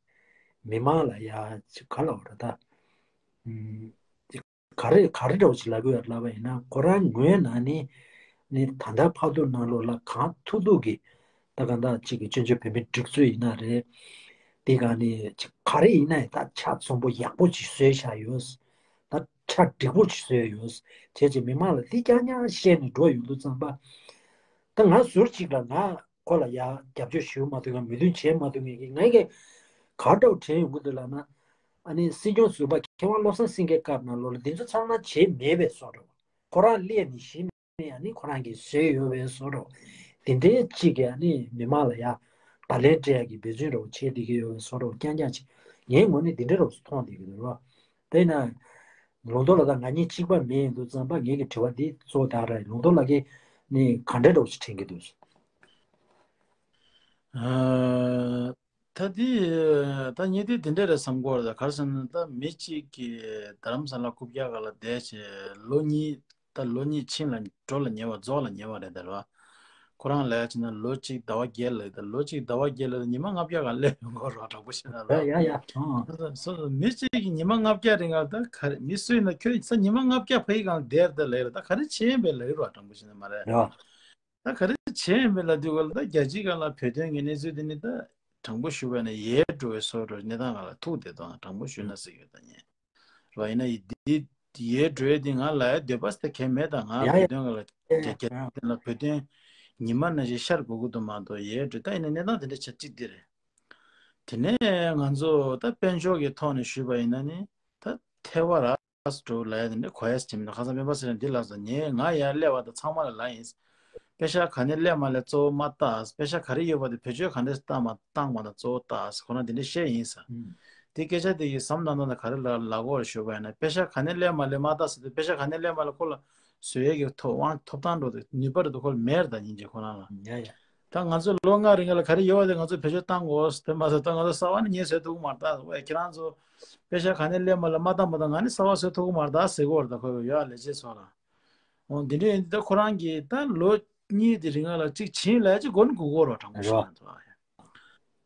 མི་མང་ལ་ཡ་ཅིག་ག་ལ་བ་རེད་ད། ཨུམ། ག་རེ་ག་རེ་འདྲ་བོ་ཅིག་ལབ་དགོས་ཡ་ལབ་པ་ཡིན་ན། ཁོ་རང་ངོས་ནས་ནི་ནི་ད་ལྟ་བར་དུ་ནང་ལོགས་ལ་གང་ཐུབ་ཐུབ་ཀྱིས་ད་གང་ལྟར་ཅིག་གི་བཙན་བྱོལ་བོད་མིའི་སྒྲིག་འཛུགས་ཡིན་ན་རེད། དེ་ག་ནི་ཅིག་ག་རེ་ཡིན་ནའི་ད་ཆ་ཚང་པོ་ཡག་པོ་ཅིག་བཟོས་བཞག་ཡོད། ད་ཆ་འགྲིག་པོ་ཅིག་བཟོས་ཡོད། བྱས་ཙང་མི་མང་ལ་འདི་རྐྱང་རྐྱང་བཤད་ནས་འགྲོ་ཡོང་དུས་ཙམ་པ། ད་ང་ཟུར་གཅིག་ལ་ང་ཁོ་ལ་ཡ་རྒྱབ་སྐྱོར་ཞུ་མ་ཐུབ་མཁན། མོས་མཐུན་བྱེད་མ་ཐུབ་མཁན་གྱི་ངས་ཀྱི་ག་འདྲ་བོ་དྲན་ཡོང་གི་འདུག་ལབ་ན། ཨ་ནི་སྲིད་སྐྱོང་ཟུར་པ་མཁས་དབང་བློ་བཟང་སེང་གེའི་སྐབས་ནང་ལོགས་ལ་འདི་ཚོ་ཚང་མ་བྱས་མེད་པའི་བཟོ་འདྲ་བོ། ཁོ་རང་སླེབས་ནས་གཞི་ནས་ཨ་ནི་ཁོ་རང་གིས་བཟོས་ཡོད་པའི་བཟོ་འདྲ་བོ། དེ་འདྲའི་གཅིག་གིས་ཨ་ནི་མི་མང་ལ་ཡ་བརྡ་ལན་སྤྲད་ཡ་གི་འབད་བརྩོན་འདྲ་བོ་བྱས་བསྡད་ཀྱི་ཡོད་པའི་བཟོ་འདྲ་བོ་རྐྱང་རྐྱང་ཅིག་ངའི་ངོས་ནས་འདི་འདྲ་འདྲ་བོ་མཐོང་བསྡད་ཀྱི་འདུག་རེད་བ། དེས་ན། ལུང་རྟོགས་ལགས་དང་ང་གཉིས་གཅིག་པ་མིན་འདུག་ཙམ་པ། ངེད་ཀྱི་དྲི་བ་འདི་གཙོ་བོ་དེ་རེད། ལུང་རྟོགས་ལགས་ཀྱིས་ནི་ག་འདྲ་འདྲ་བོ་ཞིག་དྲན་གྱི་འདུག་ཨ། ད་འདི་ད་ངས་འདི་འདི་འདྲ་རེད་བསམ་གྱི་ཡོད་རེད། ད་ག་རེ་ཟེར་ན། ད་མི་གཅིག་གིས་རྡ་རམ་ས་ལ་རྐུབ་བཀྱག་སྒང་ལ་བསྡད་བྱས་ལོ་གཉིས། ད་ལོ་གཉིས་ཕྱིན་ལ་འགྲོ་ལ་ཉེ་བ་རྫོགས་ལ་ཉེ་བ་རེད་ད་རེད་བ། ཁོ་རང་ལབ་ཡ་བྱས་ན་ལོ་གཅིག་ཟླ་བ་བརྒྱད་ལ། ད་ལོ་གཅིག་ཟླ་བ་བརྒྱད་ལ་ཉི་མ་ལྔ་བརྒྱ་སྒང་སླེབས་ཡོང་གི་རེད། དྲང་པོ་བཤད་ན་ར། ཡ་ཡ་ཡ། ཨང་། སོ་སོ་མི་གཅིག་གིས་ཉི་མ་ལྔ་བརྒྱ་རིང་ལ་ད་ག་རེ་མི་སུ་ཡིན་ན། ཁྱོད་ས་ཉི་མ་ལྔ་བརྒྱ་ཕ་གི་སྒང་བསྡད་ད་ལབ་ཡ་རེད། ད་ག་རེ་བྱས་ཡིན་པས་ལབ་ཡ་རེད་བ། དྲང་པོ་བཤད་ན་མ་རེད། ཡ། ད་ག་རེ་བྱས་ཡིན་པས་ལབ་དུས་སྒང་ལ་ད་རྒྱལ་སྤྱིའི་སྒང་ལ་བོད་དོན་གྱི་གནས་ཚུལ་དེ་ནི་ད་དྲང་པོ་ཞུ་བ་ཡིན་ན་ཡལ་འགྲོ་བའི་བཟོ་འདྲ་གནས་སྟངས་སྒང་ལ་ཐུག་བསྡད་དོ། དྲང་པོ་ཞུས་ན་ཟེར་གྱི་ཡོད་ད་ཉན། རེད་བ། ཡིན་ན་ཡི་འདི་ཡལ་འགྲོ་ཡ་འདི་ང་ལབ་ཡ་འདོད་པ་དེ་གང་ཡང་མེད། ད་ང་ཡ་བོད་ཡ་དོན་སྒང་ལ་ཡ་རྒྱ་རྒྱ་ཡ། དོན་ལ་བོད་དོན་ཉི་མ་ནང་བཞིན་ཤར་དགོས་ཀྱི་འདུག་མ་གཏོགས་ཡལ་འགྲོ། ད་ཡིན་ན་གནས་སྟངས་དེ་འདྲ་ཆགས་གཅིག་འདི་རེད། དེ་ནས་ང་ཚོ་ད་དཔལ་འབྱོར་གྱི་ཐོག་ནས་ཞུས་པ་ཡིན་ན་ནི་ད་ཐལ་བ་ར་སྤྲོ་ལབ་ཡ་དེ་འདྲ་གོ་ཡ་ཅིག་མི་འདུག་ཁ་སང་སྤེན་པ་ཚེ་རིང་འདི་ལབ་སོང་། ངས་ང་ཡར་སླེབས་པ་དང་ཚང་མ་ལ་ལབ་ཡིན། པེ་ཤག་ག་ནས་སླེབས་མ་སླེབས་གཙོ་བོ་མ་ལྟ། པེ་ཤག་ག་རེ་ཡོད་པ་དེ་བེད་སྤྱོད་ག་འདྲས་བཏང་མ་བཏང་མ་དང་གཙོ་བོ་ལྟ། ཁོ་རང་དེ་འདྲས་བཤད་ཡིན་ས། ཨུམ། དེ་སྐད་ཆ་དེ་གི་བསམ་བློ་བཏང་སྟངས་དང་ག་རེ་ལ་ལ་གོ་རེ་ཞུ་བ་ཡིན་ན། པེ་ཤག་ག་ནས་སླེབས་མ་སླེབས་མ་ལྟ་ཟེར་དུས། པེ་ཤག་ག་ནས་སླེབས་མ་སླེབས་ཁོ་ལ་བཟོ་ཡས་ཀྱི་ཐོབ་དབང་ཐོབ་ཐང་འགྲོ་དེ་ནུས་པ་རེ་དུ་ཁོ་ལ་མེད་རེད། ད་སྙིང་རྗེ་ཁོ་རང་ལ། ཡ་ཡ། ད་ང་ཚོ་ལོ་ལྔ་རིང་ལ་ག་རེ་ཡོད་པ་དེ་ང་ཚོ་བེད་སྤྱོད་བཏང་དགོས། དེ་མ་ཟད་ད་ང་ཚོ་གསར་པ་ནི་ངས་བཟོ་ཐུབ་ཀྱི་མ་རེད། ད་ཝེ་ཁྱེད་རང་ཚོ་པེ་ཤག་ག་ནས་སླེབས་མ་སླེབས་མ་ལྟ་མ་ད་ང་ནི་གསར་པ་བཟོ་ཐུབ་ཀྱི་མ་རེད་ད་ཟེར་གོ་རེད། ད་ཁོས་ཡོད་ལས་བྱེད་ཚོ་ལ། འོ་འདི་འདྲ་ཡིན་དུས་ད་ཁོ་རང་གིས་ད་ལོ་གཉིས་དེ་རིང་ལ་གཅིག་བྱིན་ལས་ཅིག་མགོ་ནི་སྒུར་གོ་རོགས། དྲང་པོ་ཞུ་ན་ཐོག་ཡ།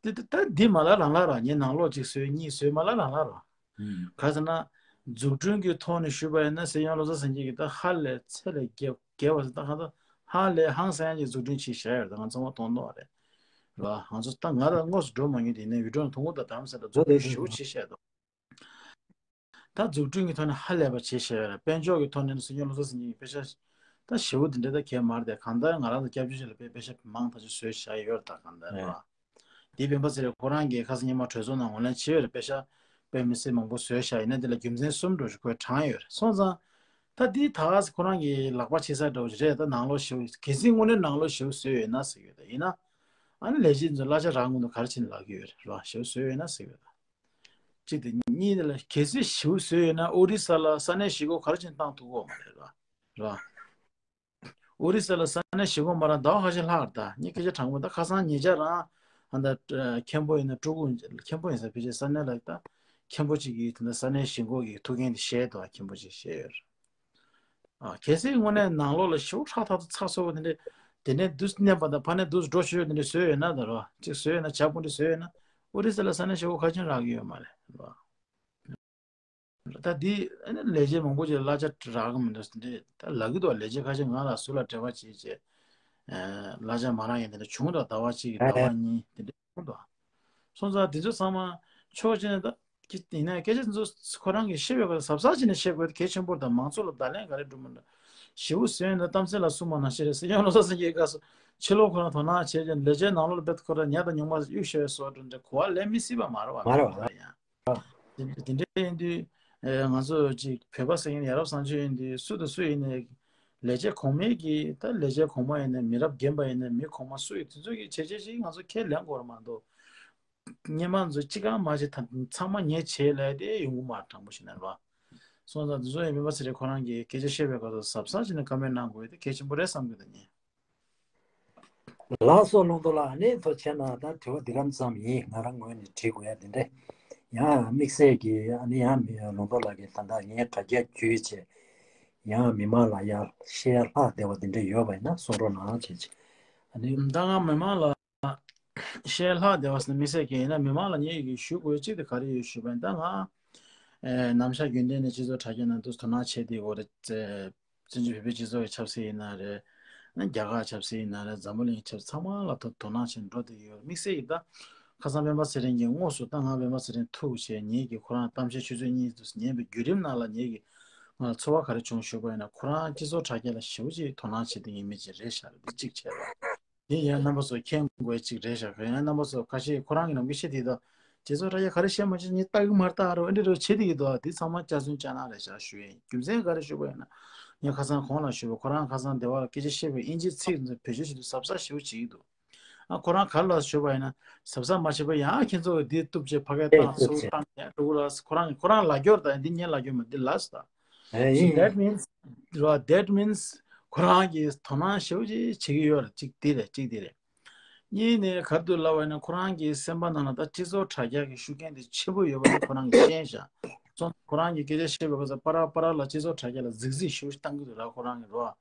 དེ་ད་ད་འདི་མ་ལ་རང་ལ་ར། ངས་ནང་ལོགས་གཅིག་བཟོས་གཉིས་བཟོས་མ་ལ་རང་ལ་ར། ཨུམ། ག་ཟེར་ན། འཛུགས་སྐྲུན་གྱི་ཐོག་ནས་ཞུས་པ་ཡིན་ན་སྲིད་སྐྱོང་བློ་བཟང་སེང་གེ་གིས་ད་ཧ་ལས་ཚད་ལས་བརྒལ་བརྒལ་བ་ཟེར། ད་གང་ལྟར་ཧ་ལས་ཧང་སང་ཡ་གི་འཛུགས་སྐྲུན་བྱས་བཞག་ཡོད་རེད། ད་ང་ཚང་མ་མཐོང་མཐོང་བ་རེད། ར། ང་ཚོ་ད་ང་ད་དངོས་སུ་འགྲོ་མ་མྱོང་དེ་ཡིན་ནའི་བི་ཌི་ཡོ་ནང་མཐོང་གི་འདུག་དྷ་རམ་ས་ལ་འཛུགས་སྐྲུན་ཞེ་པོ་བྱས་བཞག་འདུག་ད་འཛུགས་སྐྲུན་གྱི་ཐོག་ནས་ཧ་ལས་པ་བྱས་བཞག་ཡོད་རེད། དཔལ་འབྱོར་གྱི་ཐོག་ནས་སྲིད་སྐྱོང་བློ་བཟང་སེང་གེ་གིས་པེ་ཤག་ད་ཞེ་པོ་དེ་འདྲ་ད་གས་མ་རེད་དེ། གང་ལྟར་ང་རང་ཚོ་སྐྱབས་བཅོལ་ཅིག་ལ་དཔེ་པེ་ཤག་མང་ཐག་ཆོད་བཟོས་བཞག་ཡོད་རེད། ད་གང་ལྟར་རེད་བ། དེའི་སྤེན་པ་ཚེ་རིང་ཁོ་རང་གིས་ཁ་སང་ཉི་མ་གྲོས་ཚོགས་ནང་ངོས་ལེན་བྱས་ཡོད་རེད། པེ་ཤག་དཔེ་མི་སྲིད་མང་པོ་བཟོས་བཞག་ཡིན་ན་དེ་ལ་རྒྱུ་མཚན་གསུམ་འདྲ་ཞིག་ཁོས་དྲངས་ཡོད་རེད། སོང་ཙང་ད་འདི་ད་ཁོ་རང་གིས་ལག་པ་ཕྱེ་ས་འདྲ་བོ་ཞིག་རེད། ད་ནང་ལོགས་ཞེ་པོ་གལ་སྲིད་དངོས་གནས་ནང་ལོགས་ཞེ་པོ་བཟོས་ཡོད་ན་ཟེར་གྱི་ཡོད། ད་ཡིན་ན་ཨ་ནི་ལས་བྱེད་ཚོ་གླ་ཆ་རག་སྔོན་དུ་ག་རེ་བྱས་ནས་ལབ་ཀྱི་ཡོད་རེད། རེད་བ། ཞེ་པོ་བཟོས་ཡོད་ན་ཟེར་གྱི་ཡོད། ད་གཅིག་དེ། གཉིས་དེ་ལ་གལ་སྲིད་ཞེ་པོ་བཟོས་ཡོད་ན་ཨོ་རི་ས་ལ་ས་གནས་གཞིས་འགོ་ག་རེ་བྱས་ནས་བཏང་ཐུབ་ཀྱི་ཡོད་མ་རེད་བ། རེད་བ། ཨོ་རི་ས་ལ་ས་གནས་གཞིས་འགོ་མ་རག་ཟླ་བ་ཁ་ཤས་ལྷག་རེད། ད་ངས་སྐད་ཆ་དྲང་པོ། ད་ཁ་སང་ཉེ་ཆར་རང་ཨ་ད་མཁན་པོ་ཡིན་ན་སྤྲུལ་སྐུ་མཁན་པོ་ཡིན་ས་ཕལ་ཆེར་ས་གནས་ལ་ད་མཁན་པོ་གཅིག་གིས་དེ་འདྲ་ས་གནས་གཞིས་འགོ་གི་ཐུགས་འགན་དེ་བཞེས་འདུག་མཁན་པོ་གཅིག་བཞེས་ཡོད་རེད། ཨ། གལ་སྲིད་དངོས་གནས་ནང་ལོགས་ལ་ཞེ་པོ་ཁྲག་ཐག་ཏུ་ཚགས་ཚུད་པོ་དེ་འདྲས་ དེ་ནས་དུས་མཉམ་པ་དང་ཕ་ནས་དུས་འགྲོ་ཆོས་དེ་འདྲ་བཟོས་ཡོད་ན་ད་རོ། གཅིག་བཟོས་ཡོད་ན་བྱ་སྤུ་འདྲ་བཟོས་ཡོད་ན་ཨོ་རི་ས་ལ་ས་གནས་ཤོག་ཁ་ཆེན་རག་གི་ཡོད་མ་རེད་རོ། ད་འདི་ཨ་ནི་ལས་བྱེད་མང་པོ་ཅིག་གླ་ཆ་རག་གི་མི་འདུག་འདི་ད་ལབ་ཀྱི་འདུག་ལས་བྱེད་ཁ་ཤས་ང་ལ་སུ་ལ་འབྲེལ་བ་བྱེད་ཅེས་གླ་ཆ་མ་རག་ཡིན་དེ་འདྲ་བྱུང་འདུག་ཟླ་བ་གཅིག་གི་ཟླ་བ་གཉིས་དེ་འདྲ་བྱུང་འདུག་སོང་ཙང་དེ་ཚོ་ཚང་མ་ཕྱོགས་གཅིག་ནས་ད་ཡིན་ན་སྐད་ཆ་དེ་ཚོ་ཁོ་རང་གིས་ཤེས་པའི་སྐོར་གཟབ་གཟབ་བྱས་ནས་བཤད་དགོས་དེ་གལ་ཆེན་པོ་རེད། ད་མང་ཚོགས་ལ་བརྡ་ལན་ག་རེ་སྒྲུབ་མི་འདུག་ཞེ་པོ་ཟེར་ཡོང་ན་གཏམ་ཚེ་ལ་སྲུང་མ་ནང་བཞིན་རེད་ཟེར་ཡང་ལོ་ས་སེང་གེའི་སྐབས་སུ་ཕྱི་ལོགས་ཁོ་རང་དོ་སྣང་བྱས་ཀྱང་ལས་བྱའི་ནང་ལོགས་ལ་དཔེ་ཁོ་རང་ཉ་དང་ཉུང་མ་གཡུག་ཤོར་བའི་བཟོ་འདྲ་འདྲ་གོ་བ་ལེན་མི་སྲིད་པ་མ་རེད་བ། མ་རེད་བ། ཡང་དེ་དེ་འདྲ་ཡིན་དུས་ང་ཚོ་ཅིག་བོད་པ་ཟེར་མཁན་ཡ་རབས་བཟང་སྤྱོད་ཡིན་དུས་སུ་དང་སུ་ཡིན་ནའི་ལས་བྱེད་གོང་མའི་གི་ད་ལས་བྱེད་གོང་མ་ཡིན་ནའི་མི་རབས་རྒན་པ་ཡིན་ནའི་མི་གོང་མ་སུ་ཡིན་དེ་ཚོ་གི་བྱས་རྗེས་ཤིག་ང་ཚོ་ཁས་ལེན་དགོས་རེད་མ་གཏོགས། སྔོན་མ་ཚོ་གཅིག་གང་མ་བྱེད་ད་ཚང་མ་ངས་བྱས་ལབ་དེ་ཡོང་གི་མ་དྲང་པོ་ཞིག་ནས་རེད་བ། སོང་ཙང་འདི་ཚོ་ཡང་སྤེན་པ་ཚེ་རིང་ཁོ་རང་གིས་སྐད་ཆ་བཤད་པའི་སྐབས་སུ་གཟབ་གཟབ་བྱས་ནས་བཀའ་མོལ་གནང་དགོས་དེ་གལ་ཆེན་པོ་རེད་བསམ་གྱི་འདུག་ངས། ལགས་སོ་ལུང་རྟོགས་ལགས། ཨ་ནི་ཐུགས་རྗེ་ཆེ་གནང་། ད་དྲི་བ་འདི་གམ་ཙམ་ཡིན། ང་རང་ངོས་ནས་དྲི་དགོས་ཡ་འདི་འདྲ། ཡང་དམིགས་བསལ་གྱི་ཨ་ནི་ཡང་མི་ལུང་རྟོགས་ལགས་ཀྱིས་ད་ལྟ་ངས་དྲ་རྒྱ་བརྒྱུད་བྱས་ཡང་མི་མང་ལ་ཡར་བཤད་ཡ་ལྷག་བསྡད་པ་འདི་འདྲ་ཡོད་པ་ཡིན་ན་གསུང་རོགས་གནང་བྱས་བྱས། ཨ་ནི་ད་ང་མི་མང་ལ་བཤད་ལྷག་བསྡད་པ་ཟེར་ན་དམིགས་བསལ་གྱི་ཡིན་ན་མི་མང་ལ་ངས་ཡི་གེ་ཞུ་དགོས་གཅིག་དེ་ག་རེ་ཡོད་ཞུས་པ་ཡིན་ན་ད་ང་ཨེ་ནམ་ཞག་རྒྱུན་ལྡན་ནས་སྤྱི་ཚོགས་དྲ་རྒྱ་ནང་དུ་དོ་སྣང་བྱས་ཏེ་འོ་རེད། བཙན་བྱོལ་བོད་པའི་སྤྱི་ཚོགས་ཀྱི་ཆབ་སྲིད་ཡིན་ན་རེད། རྒྱ་གར་ཆབ་སྲིད་ཡིན་ན་རེད། འཛམ་བུ་གླིང་ཆབ་སྲིད་ཚང་མ་ལ་དོ་དོ་སྣང་བྱས་འགྲོ་བསྡད་ཡོད། དམིགས་བསལ་གྱི་ད་ཁ་སང་སྤེན་པ་ཚེ་རིང་གིས་དངོས་སུ་ད་ང་སྤེན་པ་ཚེ་རིང་ཐུག་བྱས་ངེད་ཀྱིས་ཁོ་རང་གཏམ་བཤད་ཆུ་ཚོད་གཉིས་དུ་ཉན་པའི་བརྒྱུད་རིམ་ནང་ལ་ངེད་ཀྱིས་ང་ལ་ཚོར་བ་ག་རེ་བྱུང་ཞུས་པ་ཡིན་ན་ཁོ་རང་སྤྱི་ཚོགས་དྲ་རྒྱ་ལ་ཞེ་པོ་ཅིག་དོ་སྣང་བྱེད་མཁན་མི་ཅིག་རེད་ཤག་འདི་གཅིག་བྱས་པ། དེ་ཡང་རྣམ་པ་ཚོ་མཁྱེན་དགོས་གཅིག་རེད་ཤག་ཡང་རྣམ་པ་ཚོ་ཁ་ཤས་ཁོ་རང་གི་ནམ་རྒྱུན་བཤད་དེ་དང་། རྗེས་སུ་ར་ཡ་ག་རེ་བཤད་མ་བྱེད་ཉིད་ལྟ་གི་མ་ལྟ་རོ་ཨེ་འདྲ་རོ་བྱེད་དེ་གི་དོ་དེ་ཚང་མ་སྐྱག་རྫུན་སྐྱག་ནག་རེད་ཤག་ཞུ་ཡིན། རྒྱུ་མཚན་ག་རེ་ཞུ་བ་ཡིན་ན། ངས་ཁ་སང་གོང་ལ་ཞུས་པ་ཁོ་རང་ཁ་སང་སྡེ་བ་ལ་སྐད་ཆ་བཤད་པའི་དབྱིན་ཇིའི་ཚིག་འདི་བེད་སྤྱོད་བྱེད་དུས་གཟབ་གཟབ་ཞེ་པོ་བྱེད་ཀྱི་འདུག་ཨ་ཁོ་རང་ག་རེ་ལ་ཞུས་པ་ཡིན་ན་གཟབ་གཟབ་མ་བྱས་པ་ཡང་ཁྱེད་ཚོ་གི་འདི་གཏུབ་བྱས་ཕ་གའི་བཏང་ཚུར་བཏང་ཡང་འགྲོ་གི་ལ་ཁོ་རང་ཁོ་རང་ལ་རྒྱོར་དང་འདི་ངས་ལ་རྒྱོར་མ་འདི་ལ་སྟ། So that means ར་that means ཁོ་རང་གིས་དོ་སྣང་ཞེ་པོ་ཅིག་བྱེད་ཀྱི་ཡོད་རེད། གཅིག་འདི་རེད་གཅིག་འདི་རེད། གཉིས་ནས་ག་རེ་འདུག་ལབ་པ་ཡིན་ན་ཁོ་རང་གི་སེམས་པ་ནང་ལ་ད་སྤྱི་ཚོགས་དྲ་རྒྱ་གི་ཤུགས་རྐྱེན་དེ་ཆེན་པོ་ཡོད་པ་དེ་ཁོ་རང་གིས་ཤེས་ཤག་སོང་ཁོ་རང་གིས་སྐད་ཆ་བཤད་པའི་སྐབས་སུ་པ་ར་པ་ར་ལ་སྤྱི་ཚོགས་དྲ་རྒྱ་ལ་རྫིག་རྫིག་ཞེ་པོ་ཞིག་བཏང་གི་འདུག་ར། ཁོ་རང་གིས་རོ།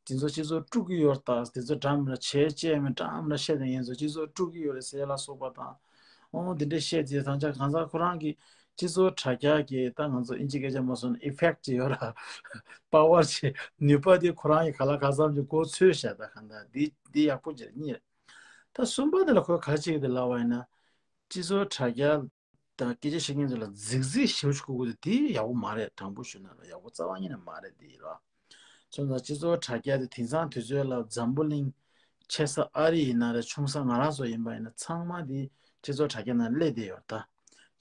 དེ་ཚོ་སྤྱི་ཚོགས་དཀྲུག་གི་ཡོད་ད་དེ་ཚོ་འདྲ་མི་འདྲ་བྱས་བྱས་མི་འདྲ་མི་འདྲ་བཤད་དེ་ཡིན་ཚོ་སྤྱི་ཚོགས་དཀྲུག་གི་ཡོད་རེད་ཟེར་ལ་སོགས་པ་དང་། ཨོ་འདི་འདྲ་བཤད་དེ་ད་ཆ་གང་ཟག་ཁོ་རང་གི་སྤྱི་ཚོགས་དྲ་རྒྱ་གི་ད་ང་ཚོ་ཨིན་ཇི་སྐད་ཆ་མ་སོང་ན་effect་ཅིག་ཡོད་ར། པ་ཝར་ཅིག་ནུས་པ་དེ་ཁོ་རང་གི་ག་ལ་ག་ཙམ་གྱི་མགོ་ཚོས་བཞག་ད་གང་ལྟར་འདི་འདི་ཡག་པོ་ཅིག་རེད་གཉིས་རེད། ད་གསུམ་པ་དེ་ལ་ཁོས་ག་རེ་བྱེད་ཀྱི་འདུག་ལབ་པ་ཡིན་ན། སྤྱི་ཚོགས་དྲ་རྒྱ་དང་སྐད་ཆ་བཤད་མཁན་ཚོ་ལ་རྫིག་རྫིག་ཞེ་པོ་ཞིག་བསྐུར་དགོས་དེ་དེ་ཡག་པོ་མ་རེད། དྲང་པོ་ཞུ་ན་ར་ཡག་པོ་རྩ་བ་ཉིད་ནས་མ་རེད་དེ་ར། སོང་ཙང་སྤྱི་ཚོགས་དྲ་རྒྱ་དེ་དེང་སང་དུས་ཚོད་ལ་འཛམ་བུ་གླིང་ཆེ་ས་ཨ་རི་ཡིན་ན་རེད། ཆུང་ས་ང་རང་ཚོ་ཡིན་པ་ཡིན་ན་ཚང་མ་དེ་སྤྱི་ཚོགས་དྲ་རྒྱ་ནང་སླེབས་བསྡད་ཡོད་ད།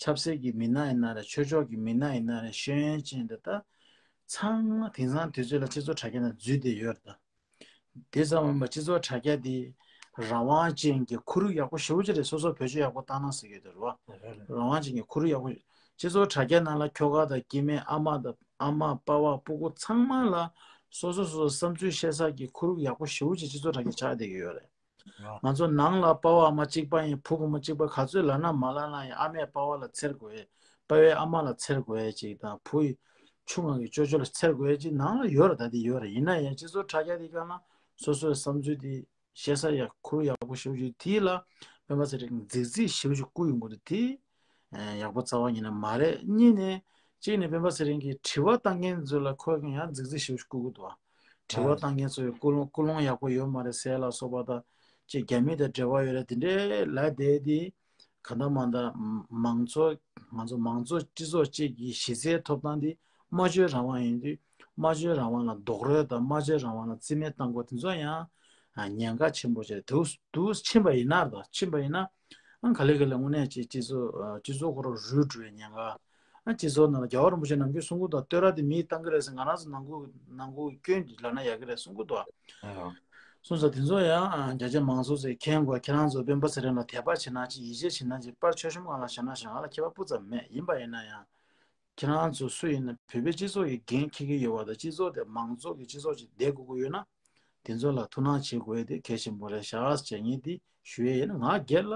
ཆབ་སྲིད་ཀྱི་མི་སྣ་ཡིན་ན་རེད། ཆོས་ཕྱོགས་ཀྱི་མི་སྣ་ཡིན་ན་རེད། ཤེས་ཡོན་ཅན་དེ་ད་ཚང་མ་དེང་སང་དུས་ཚོད་ལ་སྤྱི་ཚོགས་དྲ་རྒྱ་ནང་འཛུལ་བསྡད་ཡོད་ད། དེ་ཙམ་མིན་པར་སྤྱི་ཚོགས་དྲ་རྒྱ་འདི་རང་དབང་ཅན་གྱི་ཁོར་ཡུག་ཡག་པོ་ཞེ་པོ་ཅིག་རེད། སོ་སོ་བེད་སྤྱོད་ཡག་པོ་བཏང་ན་ཟེར་གྱི་འདུག་རེད་བ། རང་དབང་ཅན་གྱི་ཁོར་ཡུག་ཡག་པོ། སྤྱི་ཚོགས་དྲ་རྒྱ་ནང་ལ་ཁྱོ་ག་དང་སྐྱེ་དམན་ཨ་མ་དང་ཨ་མ་པ་ཕ་སྤུ་གུ་ཚང་མ་ལ་སོ་སོ་སོ་སོ་བསམ་ཚུལ་བཤད་ས་ཀྱི་ཁོར་ཡུག་ཡག་པོ་ཞེ་པོ་ཅིག་སྤྱི་ཚོགས་དྲ་རྒྱ་ཆགས་བསྡད་ཀྱི་ཡོད་རེད། ང་ཚོ་ནང་ལ་པ་ཕ་ཨ་མ་གཅིག་པ་ཡིན་བུ་བུ་མོ་གཅིག་པ་ག་ཚོད་ལབ་ན་མ་ལབ་ན་ཡང་ཨ་མས་པ་ཕ་ལ་འཚེར་དགོས། པ་ཕས་ཨ་མ་ལ་འཚེར་དགོས་ཅིག་དང་བུ་ཡི་ཆུང་ང་གི་ཅོ་ཅོ་ལ་འཚེར་དགོས་ཅིག་ནང་ལ་ཡོད་རེད། ད་དེ་ཡོད་རེད། ཡིན་ན་ཡང་སྤྱི་ཚོགས་དྲ་རྒྱ་དེ་ག་ན་སོ་སོའི་བསམ་ཚུལ་དེ་བཤད་ས་ཡག་ཁོར་ཡག་པོ་ཞེ་པོ་ཅིག་དེ་ལ་སྤེན་པ་ཚེ་རིང་རྫིག་རྫིག་ཞེ་པོ་ཅིག་བསྐུར་ཡོང་གི་འདུག་དེ་ཡག་པོ་རྩ་བ་ཉིད་ནས་མ་རེད། གཉིས་ནས་གཅིག་ནས་སྤེན་པ་ཚེ་རིང་གིས་དྲི་བ་བཏང་མཁན་ཚོ་ལ་ཁོས་ཀྱང་ཡང་རྫིག་རྫིག་ཞེ་པོ་ཅིག་བསྐུར་གི་འདུག་དྲི་བ་བཏང་མཁན་ཚོའི་ཀུན་སློང་ཀུན་སློང་ཡག་པོ་ཡོད་མ་རེད་ཟེར་ལ་སོགས་པ་དང་ཅིག་རྒྱ་མི་དང་འབྲེལ་བ་ཡོད་རེད། དེ་འདྲའི་ལབ་བསྡད་དེ་གང་ལྟར་མ་ལྟར་མང་གཙོ་ང་ཚོ་མང་གཙོ་སྤྱི་ཚོགས་གཅིག་གི་གཞི་རྩའི་ཐོབ་ཐང་འདི་སྨྲ་བརྗོད་རང་དབང་ཡིན་དུས་སྨྲ་བརྗོད་རང་དབང་ལ་རྡོག་རོལ་དང་སྨྲ་བརྗོད་རང་དབང་ལ་རྩིས་མེད་བཏང་དགོས་དེ་ཚོ་ཡང་ཉེན་ཁ་ཆེན་པོ་ཆེ་རེད། དུ་དུ་ཕྱིན་པ་ཡིན་ན་རེད། ད་ཕྱིན་པ་ཡིན་ན་ཨང་ག་ལེ་ག་ལེ་དངོས་གནས་ཅིག་སྤྱི་ཚོགས་སྤྱི་ཚོགས་ཁོ་རང་རུལ་འགྲོ་བའི་ཉེན་ཁ། ཨ་སྤྱི་ཚོགས་ནང་ལ་རྒྱལ་བ་རིན་པོ་ཆེ་ནམ་རྒྱུན་གསུང་གི་འདུག་བསྟོད་ར་དེ་མིས་བཏང་གི་རེད་ཟེར། ང་རང་ཚོ་ནང་ཁུལ་ནང་ཁུལ་སྐྱོན་གྱི་ལབ་ན་ཡག་གི་རེད་གསུང་གི་འདུག་སོང་ཙང་དེ་ཚོ་ཡང་རྒྱ་ཆེ་མང་ཚོགས་ཚོས་མཁྱེན་དགོས། ཁྱེད་རང་ཚོ་སྤེན་པ་ཚེ་རིང་ལ་དད་པ་བྱེད་ན་ཅི་ཡིད་ཆེས་བྱེད་ན་ཅི་པར་ཆོལ་གཤོམ་སྒང་ལ་བཞག་ན་བཞག་ང་ལ་ཁྱད་པར་སྤུ་ཙམ་མེད། ཡིན་པ་ཡིན་ན་ཡང་ཁྱེད་རང་ཚོ་སུ་ཡིན་ན་བོད་པའི་སྤྱི་ཚོགས་ཀྱི་འགན་འཁྱེར་གྱི་ཡོད་པ་དང་སྤྱི་ཚོགས་དེ་མང་ཚོགས་ཀྱི་སྤྱི་ཚོགས་ཅིག་བསྡད་དགོས་ཀྱི་ཡོད་ན། དེ་ཚོ་ལ་ཐུགས་སྣང་བྱེད་དགོས་དེ་གལ་ཆེན་པོ་རེད་ཤག་ཟེར་ངས་འདི་ཞུ་ཡས་ཡིན། ང་སྒེར་ལ་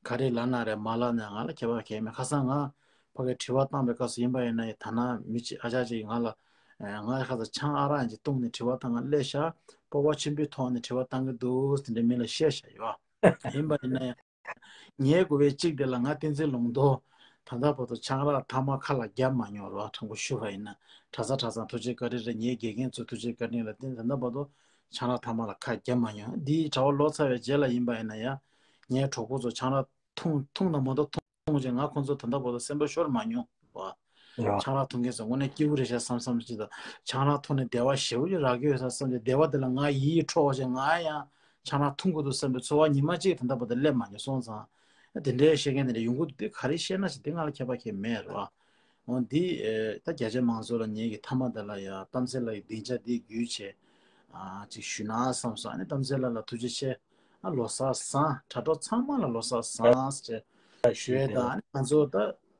ག་རེ་ལབ་ན་རེད་མ་ལབ་ན་ང་ལ་ཁྱད་པར་གང་ཡང་མེད། ཁ་སང་ང་ཕ་གིར་དྲི་བ་བཏང་པའི་སྐབས་སུ་ཡིན་པ་ཡིན་ན་ཡང་ད་ནང་མི་གཅིག་ཨ་ཅག་ཅིག་ང་ལ་ ང་ཁ་ཚ་ཆང་ཨ་རག་ཅིག་བཏུང་ནས་དྲི་བ་བཏང་ག་སླེབས་ཤག་སྤོབས་པ་ཆེན་པོའི་ཐོག་ནས་དྲི་བ་བཏང་གི་འདུག་དེ་འདྲའི་མི་ལ་བཤད་བཞག་ཡོད། ཡིན་པ་ཡིན་ན་ཡང་། ངའི་གོ་བའི་གཅིག་དེ་ལ་ང་བསྟན་འཛིན་ལུང་རྟོགས་ད་ལྟ་བར་དུ་ཆང་རག་ཐ་མག་ཁ་ལ་བརྒྱབ་མ་མྱོང་རོགས། དྲང་པོ་ཞུ་བ་ཡིན་ན། གྲྭ་ཚང་གྲྭ་ཚང་ཐུགས་རྗེ་བཀའ་དྲིན་རེད། ངའི་དགེ་རྒན་ཚོ་ཐུགས་རྗེ་བཀའ་དྲིན་ལ་བརྟེན་ད་ལྟ་བར་དུ་ཆང་རག་ཐ་མག་ལ་ཁ་བརྒྱབ་མ་མྱོང་། འདིའི་གྲྭ་བ་ལོག་ཚར་བའི་རྗེས་ལ་ཡིན་པ་ཡིན་ན་ཡང་། ངའི་གྲོགས་པོ་ཚོ་ཆང་རག་འཐུང་འཐུང་དང་མ་གཏོགས་འཐུང་བྱས་ང་ཁོང་ཚོ་ད་ལྟ་བར་དུ་སེམས་པ་ཤོར་མ་མྱོང་བ། ཡ། ཆང་རག་འཐུང་མཁན་ཚོ་དངོས་གནས་སྐྱིད་པོ་རེད་ཤག་བསམ་བསམ་ཅིག་དང་། ཆང་རག་འཐུང་ནས་བདེ་བ་ཞེ་པོ་ཅིག་རག་གི་ཡོད་ས་བསམ་ཅིག་བདེ་བ་དེ་ལ་ང་ཡིད་འཕྲོག་བྱས་ང་ཡང་ཆང་རག་འཐུང་དགོས་འདུག་བསམ་པའི་ཚོར་བ་ཉི་མ་གཅིག་ད་ལྟ་བར་དུ་སླེབས་མ་མྱོང་སོང་ཙང་། དེ་འདྲའི་བཤད་མཁན་དེ་འདྲ་ཡོང་གི་འདུག་དེ་ག་རེ་བཤད་ན་ཞིག་དེ་ང་ལ་ཁྱད་པར་ཁྱད་མེད་རེད་བ། འོ་འདི་ད་རྒྱ་ཆེ་མང་ཚོགས་ལ་ངེད་ཀྱི་མཐའ་མ་དེ་ལ་ཡ་གཏམ་ཚེ་ལགས་ཀྱི་སྡིངས་ཆ་འདི་བརྒྱུད་བྱས་ཨ་ཅིག་ཞུས་ན་བསམ་སོང་། ཨ་ནི་གཏམ་ཚེ་ལགས་ལ་ཐུགས་རྗེ་ཆེ། ཨ་ལོ་གསར་བཟང་། དྲ་གྲོགས་ཚང་མ་ལ་ལོ་གསར་བཟང་ཞེས་ཞུ་ཡས་དང་། ཨ་ནི་ང་ཚོ་ད་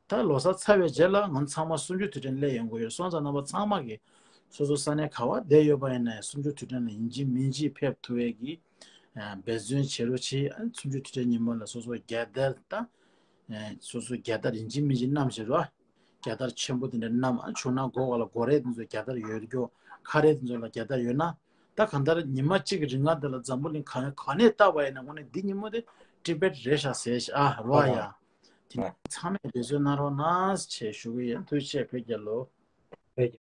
ད་ལོ་གསར་ཚར་བའི་རྗེས་ལ་ང་ཚང་མ་གསུམ་བཅུ་དུས་དྲན་སླེབས་ཡོང་གི་ཡོད་སོང་ཙང་། རྣམ་པ་ཚང་མ་གིས་སོ་སོ་ས་གནས་ག་བ་བསྡད་ཡོད་པ་ཡིན་ན་ཡང་གསུམ་བཅུ་དུས་དྲན་ལ་ཡིན་གཅིག་མིན་གཅིག་ཕེབས་ཐུབ་པའི་གི་འབད་བརྩོན་བྱེད་རོགས་བྱེད། ཨ་ནི་གསུམ་བཅུ་དུས་དྲན་ཉིན་མོ་ལ་སོ་སོ་རྒྱལ་དར་དང་། སོ་སོ་རྒྱལ་དར་ཡིན་གཅིག་མིན་གཅིག་བསྣམས་བྱེད་རོགས། རྒྱལ་དར་ཆེན་པོ་དེ་འདྲ་བསྣམས། ཨ་བྱུང་ན་སྒོ་ག་ལ་སྒོ་རས་དེ་ཚོ་རྒྱལ་དར་ཡོད་རྒྱུ། ཁ་རས་དེ་ཚོ་ལ་རྒྱལ་དར་ཡོད་ན། ད་གང་ལྟར་ཉི་མ་གཅིག་གི་རིང་ང་དེ་ལ་འཛམ་བུ་གླིང་ག་ག་ནས་བལྟས་པ་ཡིན་ན་དངོས་གནས་འདི་ཉིན་མོ་དེ་ཊི་བེཊ་རེད་ཤག་ཟེར་ཤག་ཨ་རོ་ཨ་ཡ། དེ་ནས་ཚང་མས་འབད་བརྩོན་གནང་རོགས་གནང་ཞེས་ཞུ་གི་ཡིན། ཐུགས་རྗེ་ཆེ་བོད་རྒྱལ་ལོ།